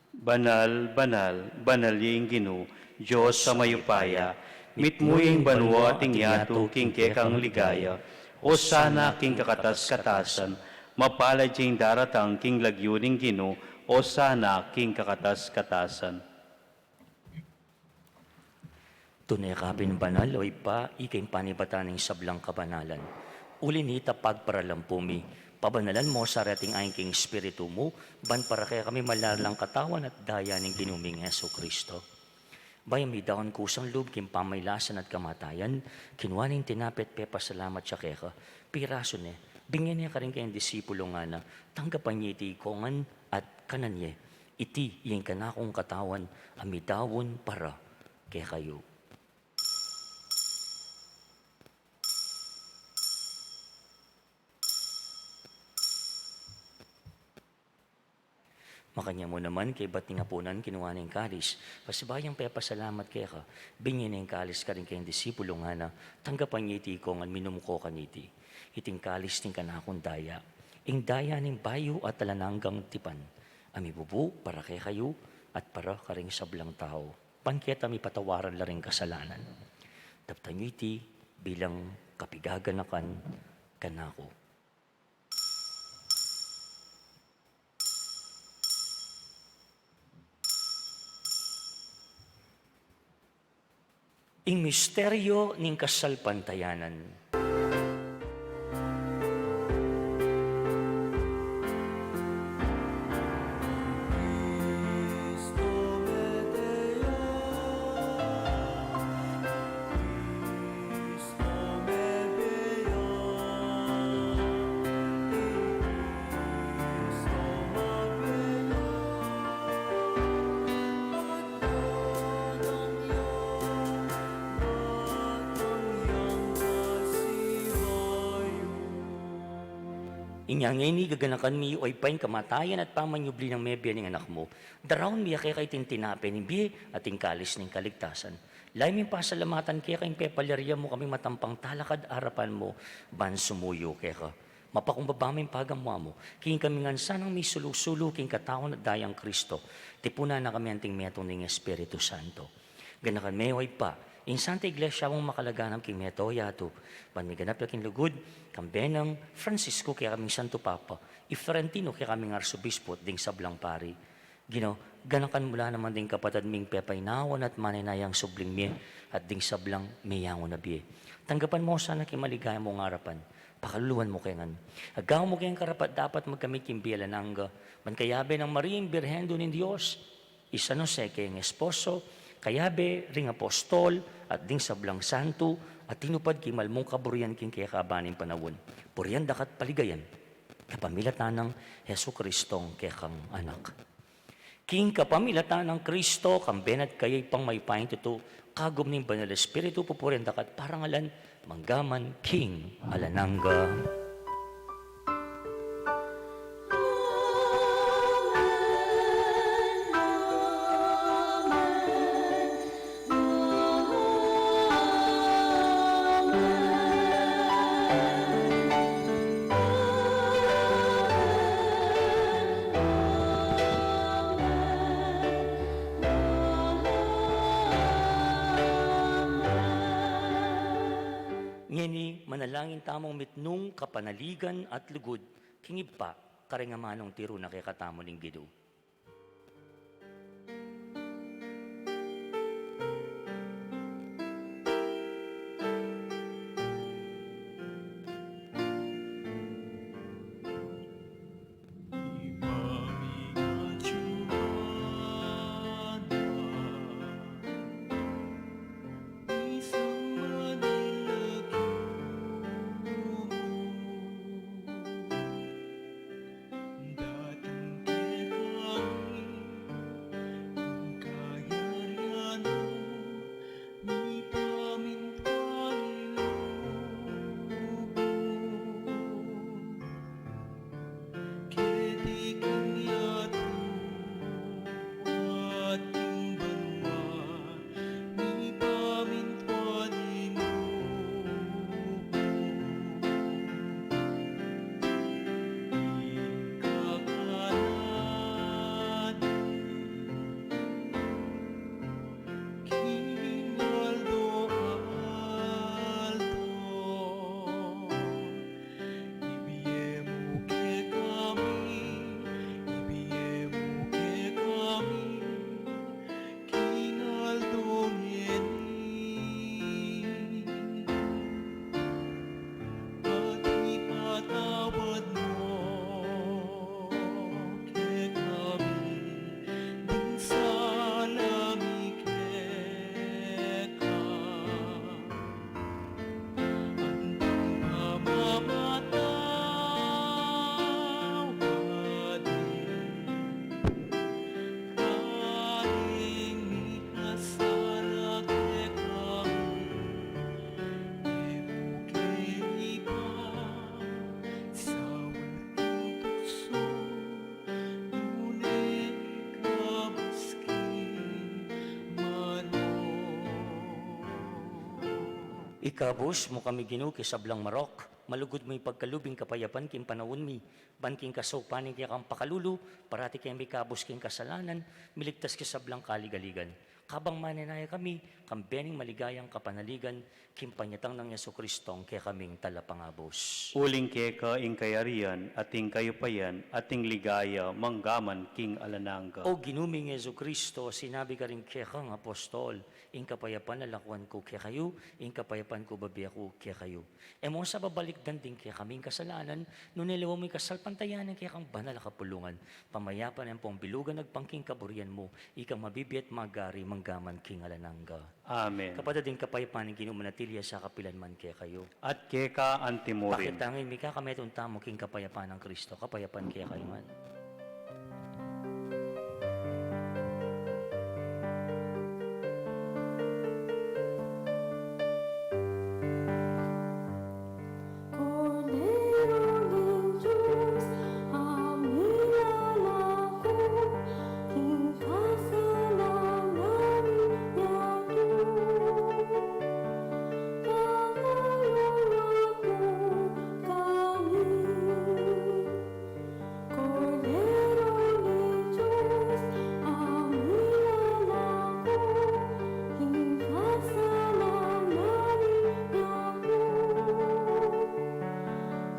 Banal, banal, banal ya ing Ginu, Dios a mayupaya, mitmu ya ing banua at ing yatu king kekang ligaya. Osana king kakatas-katasan, mapalad ya ing daratang king lagyu ning Ginu, osana king kakatas-katasan. Tune ka pin banal, o Ibpa, ika ing panibatan ning sablang kabanalan. Uli na nita, pagparalampu mi, pabanalan mu sa reting ain king Espiritu mu, ban para kekami malalang katawan at daya ning Ginu ming Jesucristo. Bayu midaun kusang lub king pamailasan at kamatayan, kinua ne ing tinape at pepasalamat ya keka, pirasu ne, binye ne karing kayang disipulu, ngana: Tanggapan ye iti ikongan at kanan ye. Iti ya ing kanakung katawan a midaun para kekayu. Makanyan mu naman, kaybat ning apunan, kinua ne ing kalis, pasibayu yang pepasalamat keka, binye ne ing kalis karing kayang disipulu, ngana: Tanggapan ye iti ikongan, minum ko kaniti. Iti ing kalis ning kanakung daya, ing daya ning bayu at alang anggang tipan, a mibubu para kekayu at para karing sablang tau, ban keta mipatawaran la ring kasalanan. Daptan yu iti bilang kapigaganakan kanaku. Ing misteryu ning kasalpantayanan. Inya ngeni gaganakan mi, o Ibpa, ing kamatayan at pamanyubli nang mebie ning Anak mu. Daraun mi ya keka iting tinape ning bie at ing kalis ning kaligtasan. Lalu ming pasalamatan keka ing pepalyarian mu kaming matampang talakad arapan mu ban sumuyu keka. Mapakumbaba mu ing pagamu-amu, king kami ngan sanang misulu-sulu king katawan at dayang Kristo, tipunan na kami anting metung ning Espiritu Santo. Ganakan me, o Ibpa, ing Santa Iglesia mung makalaganap king mabilug a yatu, ban miganap ya king lugud, kambe nang Francisco, kekaming Santo Papa, i Florentino, kekaming Arsobispo, at ding sablang pari. Ginu, ganakan mu la naman ding kapatad ming pepainawa at manenayang subling mie, at ding sablang meyangu na bie. Tanggapan mu sana king maligaya mung arapan, pakaluluan mu ke ngan. Agawan mu keng karapat-dapat magkamit king bie alang angga, ban kayabe nang Maria ing Birhen, Inu ning Dios, i San Jose keng esposo, kayabe ring apostol, at ding sablang santo a tinupad king malmung kaburian king kekaban ning panaun, purian da ka at paligayan, kapamilatan nang Jesucristong kekang Anak. King kapamilatan nang Kristo, kambe na at kaya, Ibpang mayupayang tutu, kagum ning Banal Espiritu, pupurian da ka at parangalan, mangga man king alang angga. Ngeni, manalangin tamung mitmung kapanaligan at lugud king Ibpa, karing amanung tiru na kekatamu ning Ginu. Ikabus mu kami, Ginu, king sablang marok, malugud mu ipagkalub ing kapayapan king panaun mi, ban king kasaupan ning kekang pakalulu, parati keng mikabus king kasalanan, miligtas king sablang kaligaligan. Kabang manenaya kami, kambe ning maligayang kapanaligan, king panyatang nang Jesucristong kekaming Talapangabus. Uling keka ing kayarian, at ing kayupayan, at ing ligaya, manggaman king alang angga. O Ginu ming Jesucristo, sinabi karing kekang apostol, ing kapayapan lalakuan ku kekayu, ing kapayapan ku bibie ku kekayu. E mu sa babalikdan ding kekaming kasalanan, nune lawan mu ing kasalpantayanan ning kekang banal a kapulungan. Pamayapan ampong bilugan agpang king kaburian mu, ikang mabibie at magari manggaman king alang angga. Amen. Kapatad, ing kapayapan ning Ginu manatili ya sa kapilan man kekayu. At keka antimurin. Pakit tangin, mikakametung tamu king kapayapan nang Kristo, kapayapan kekayu ngan. Kordero ning Dios, a milalako king kasalanan ning yatu, pakayuat mu kami. Kordero ning Dios, a milalako king kasalanan ning yatu, pakayuat mu kami. Kordero ning Dios, a milalako king kasalanan ning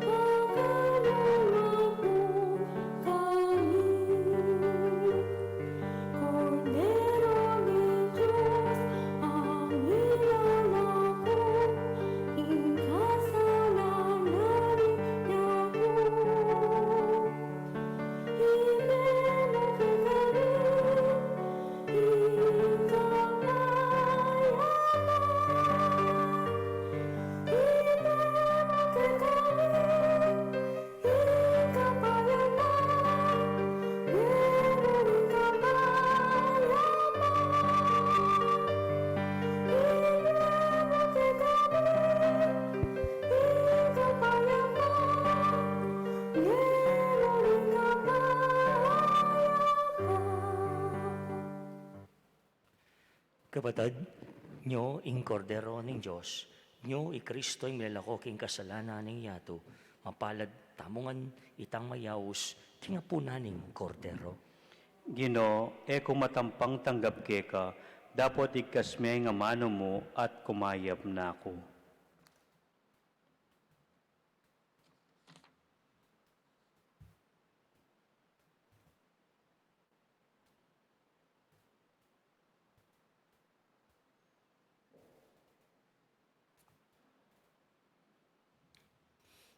yatu, ibie mu kekami ing kapayapan. Ibie mu kekami ing kapayapan. Ibie mu ing kapayapan. Ibie mu kekami ing kapayapan. Ibie mu ing kapayapan. Kapatad, nyo ing Kordero ning Dios, nyo i Kristo ing milalako king kasalanan ning yatu, mapalad tamu ngan itang mayaus king apunan ning Kordero. Ginu, e ku matampang tanggap keka, dapot igkas me ing amanu mu at kumayap na ku.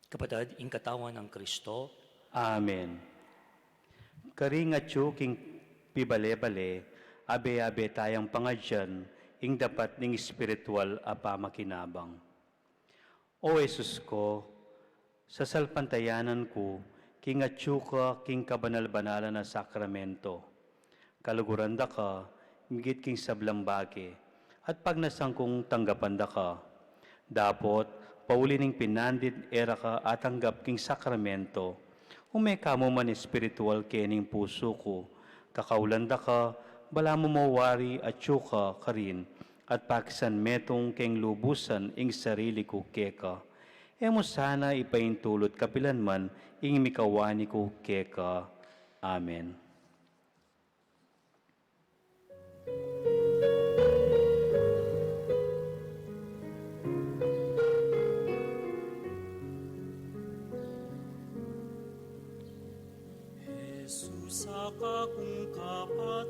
Kapatad, ing katawan nang Kristo. Amen. Karing atyu king pibale-bale, abe-abe tayang pangadyan ing dapat ning espiritual a pamakinabang. O Jesus ku, sasalpantayanan ku king atyu ka king kabanal-banalan a sakramento. Kaluguran da ka migit king sablang bage, at pagnasan kung tanggapan da ka. Dapot, pauli ning pinandit e ra ka atanggap king sakramento, ume ka mu man espiritual kening pusu ku. Kakaulan da ka, balamu mo wari atyu ka karin, at pakisan metung keng lubusan ing sarili ku keka. E mu sana ipaintulut kapilan man ing mikawani ku keka. Amen. Jesus, a kakung kapatad,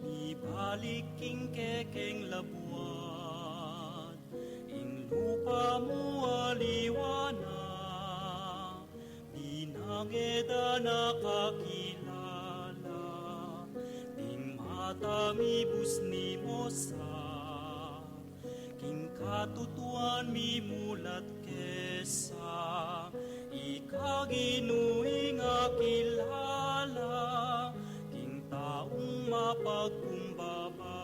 mibalik king kekeng labuad, ing lupa mu aliwa na, binage da na kakilala, ding mata mi busni mu sa, king katutuan mimulat ke sa, ika Ginu ing akilala, king taung mapagkumbaba.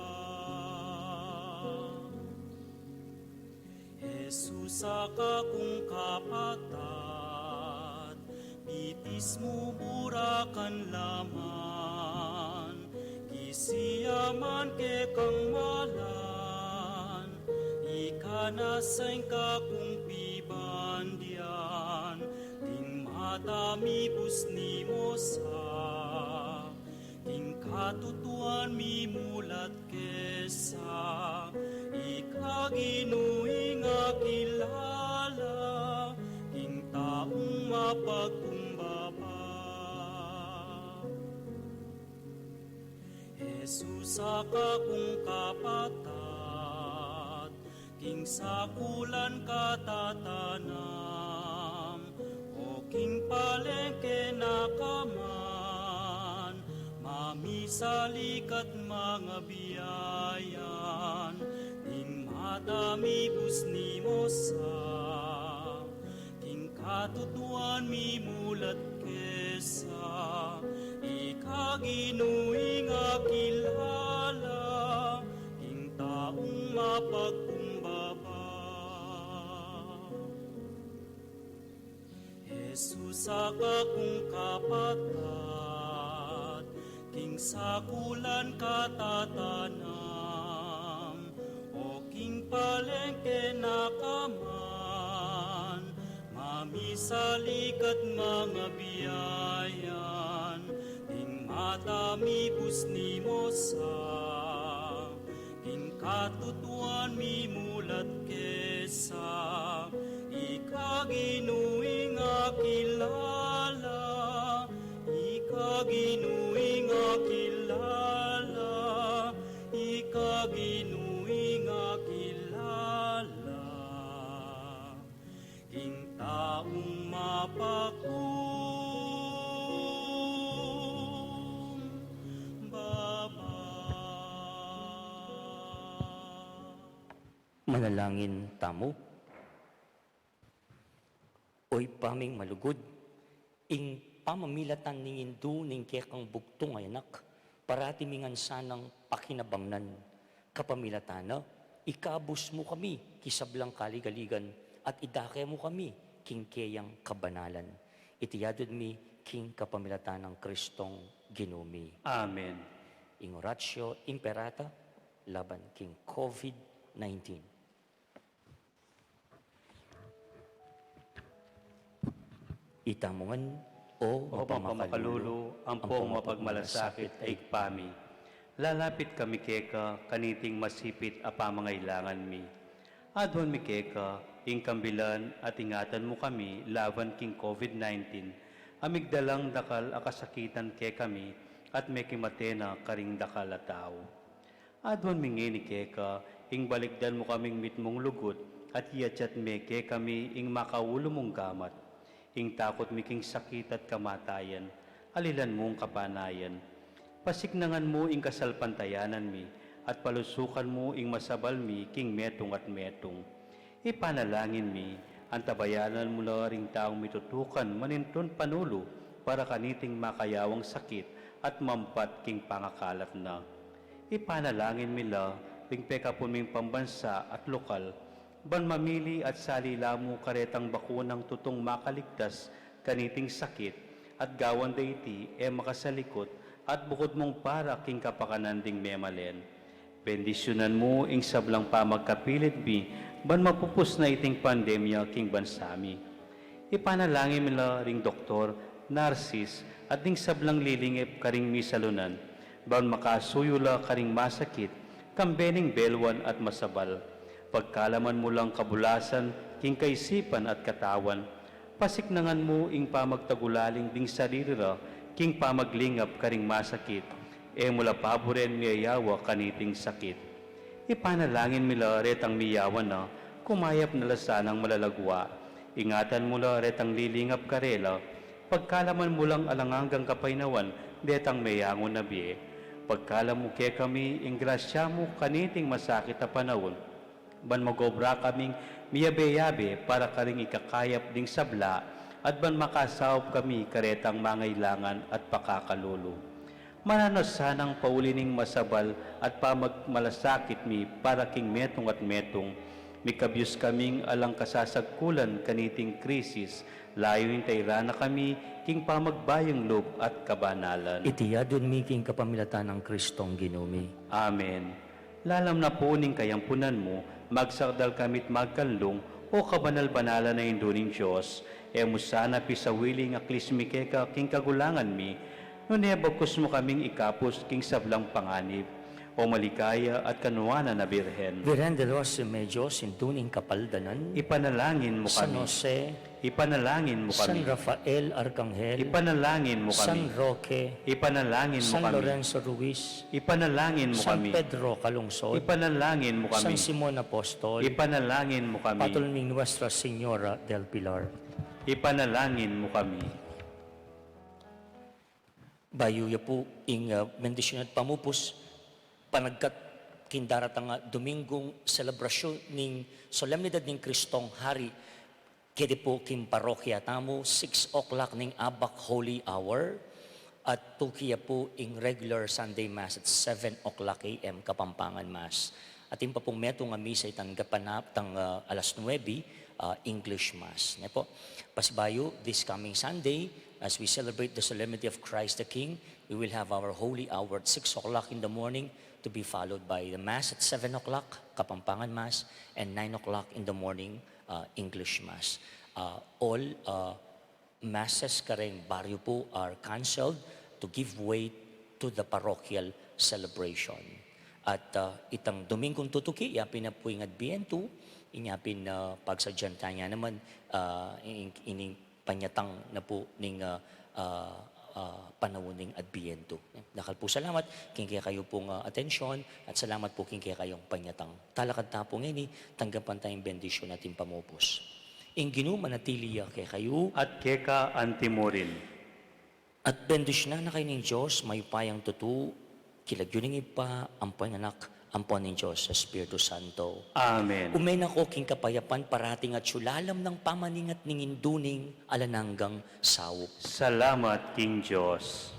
Jesus, a kakung kapatad, bitis mu burakan laman, kisiaman kekang malan, Nasa ing kakung pibandian, ding mata mi busni mo sa, king katutuan mi mulat ke sa, ika Ginu ing akilala, king taung mapagkumbaba. Jesus, ika kung kapatad, king sakulan katatanam, o king palengke na ka man, mamisalikat mangabiayan, ding mata mi busni mo sa, king katutuan mi mulat ke sa, ika Ginu ing akilala, king taung mapagkumbaba. Jesus, ika kung kapatad, king sakulan katatanam, o king palengke na ka man, mamisalikat mangabiayan, ding mata mi busni mo sa, king katutuan mi mulat ke sa, ika Ginu ing akilala, ika Ginu ing akilala, ika Ginu ing akilala, king taung mapagkumbaba. Manalangin tamu. O Ibpa ming malugud, ing pamamilatan ning Indu ning kekang bugtung a Anak, parati mi ngan sanang pakinabangnan. Kapamilatan na, ikabus mu kami king sablang kaligaligan at idake mu kami king keyang kabanalan. Iti adwan mi king kapamilatan nang Kristong Ginu mi. Amen. Ing Oratio Imperata laban king COVID nineteen. Itamu ngan, O O Ibpa mapamakalulu, ampong mapagmalasakit a Ibpa mi, lalapit kami keka kaniting masipit a pamangailangan mi. Adwan mi keka ing kambilan at ingatan mu kami laban king COVID nineteen, a migdalang dakal a kasakitan kekami at mekimate na karing dakal a tau. Adwan mi ngeni keka ing balikdan mu kaming mitmung lugud at iatsat me kekami ing makaulu mung gamat. Ing takut mi king sakit at kamatayan, alilan mung kapanayan. Pasiknangan mu ing kasalpantayanan mi at palusukan mu ing masabal mi king metung at metung. Ipanalangin mi, antabayanan mu la ring taung mitutukan manintun panulu para kaniting makayawang sakit at mampat king pangakalat na. Ipanalangin mi la ring pekapun ming pambansa at lokal, ban mamili at sali la mu karetang bakunang tutung makaligtas kaniting sakit, at gawan da iti e makasalikut at bukud mung para king kapakanan ding memalen. Bendisyunan mu ing sablang pamagkapilit mi ban mapupus na iting pandemya king bansa mi. Ipanalangin mi la ring doktor, narsis, at ding sablang lilingip karing misalunan, ban makasuyu la karing masakit, kambe ning belwan at masabal. Pagkalaman mu lang kabulasan king kaisipan at katawan, pasiknangan mu ing pamagtagulaling ding sarili ra king pamaglingap karing masakit. E mu la paburen miyayawa kaniting sakit. Ipanalangin mi la retang miyawan na, kumayap na la sanang malalagua. Ingatan mu la retang lilingap karela, pagkalaman mu lang alang anggang kapaynawan detang meyangu na bie. Pagkalam mu kekami ing grasya mu kaniting masakit a panaun, ban magobra kaming miyabe-yabe para karing ikakayap ding sabla, at ban makasaup kami karetang mangailangan at pakakalulu. Maranas sanang pauli ning masabal at pamagmalasakit mi para king metung at metung. Mikabyus kaming alang kasasagkulan kaniting krisis, layun ing tairan na kami king pamagbayung lub at kabanalan. Iti adwan mi king kapamilatan nang Kristong Ginu mi. Amen. Lalam na pu ning kayampunan mu, Magsakdal kami't magkanlung, O kabanal-banalan a Indu ning Dios, e mu sana pisawili ing aklis mi keka king kagulangan mi, nune bagkus mu kaming ikapus king sablang panganib, O maligaya at kanuanan a Birhen. Virgen de los Remedios, Indu ning Kapaldanan. Ipanalangin mu kami. San Jose. Ipanalangin mu kami. San Rafael Arcangel. Ipanalangin mu kami. San Roque. Ipanalangin mu kami. San Lorenzo Ruiz. Ipanalangin mu kami. San Pedro Calungsod. Ipanalangin mu kami. San Simon Apostol. Ipanalangin mu kami. Patol ning Nuestra Señora del Pilar. Ipanalangin mu kami. Bayu ya pu ing, ah, bendisyun at pamupus, panagkat king daratang, ah, Dominggung selebrasyun ning Solemnidad ning Kristong Hari, keti pu king parokya tamu, six o'clock ning abak Holy Hour, at tuki ya pu ing regular Sunday Mass at seven o'clock A M Kapampangan Mass. Atin pa pung metung a misa itang gapanap tang, ah, alas nuebe, ah, English Mass. Ne pu? Pasibayu, this coming Sunday, as we celebrate the Solemnity of Christ the King, we will have our Holy Hour at six o'clock in the morning, to be followed by the Mass at seven o'clock, Kapampangan Mass, and nine o'clock in the morning, uh, English Mass. Uh, all, uh, Masses kareng baryu pu are canceled to give way to the parochial celebration. At, uh, itang Dominggung tutuki, yapin na pu ing Adbientu, inya pin, uh, pagsadyan taya naman, uh, in, in, panyatang na pu ning, ah, ah, ah, panaun ning Adbientu. Dakal pu salamat king kekayu pung, ah, atensyon at salamat pu king kekayung panyatang. Talakad ta pu ngeni, tanggapan ta ing bendisyun at ing pamupus. Ing Ginu manatili ya kekayu. At keka antimurin. At bendisyunan na kayu ning Dios, mayupayang tutu, king lagyu ning Ibpa, ampo ning Anak, ampo ning Dios Espiritu Santo. Amen. Ume na ko king kapayapan, parating atyu lalam ning pamaningat ning Indu ning alang anggang saup. Salamat king Dios.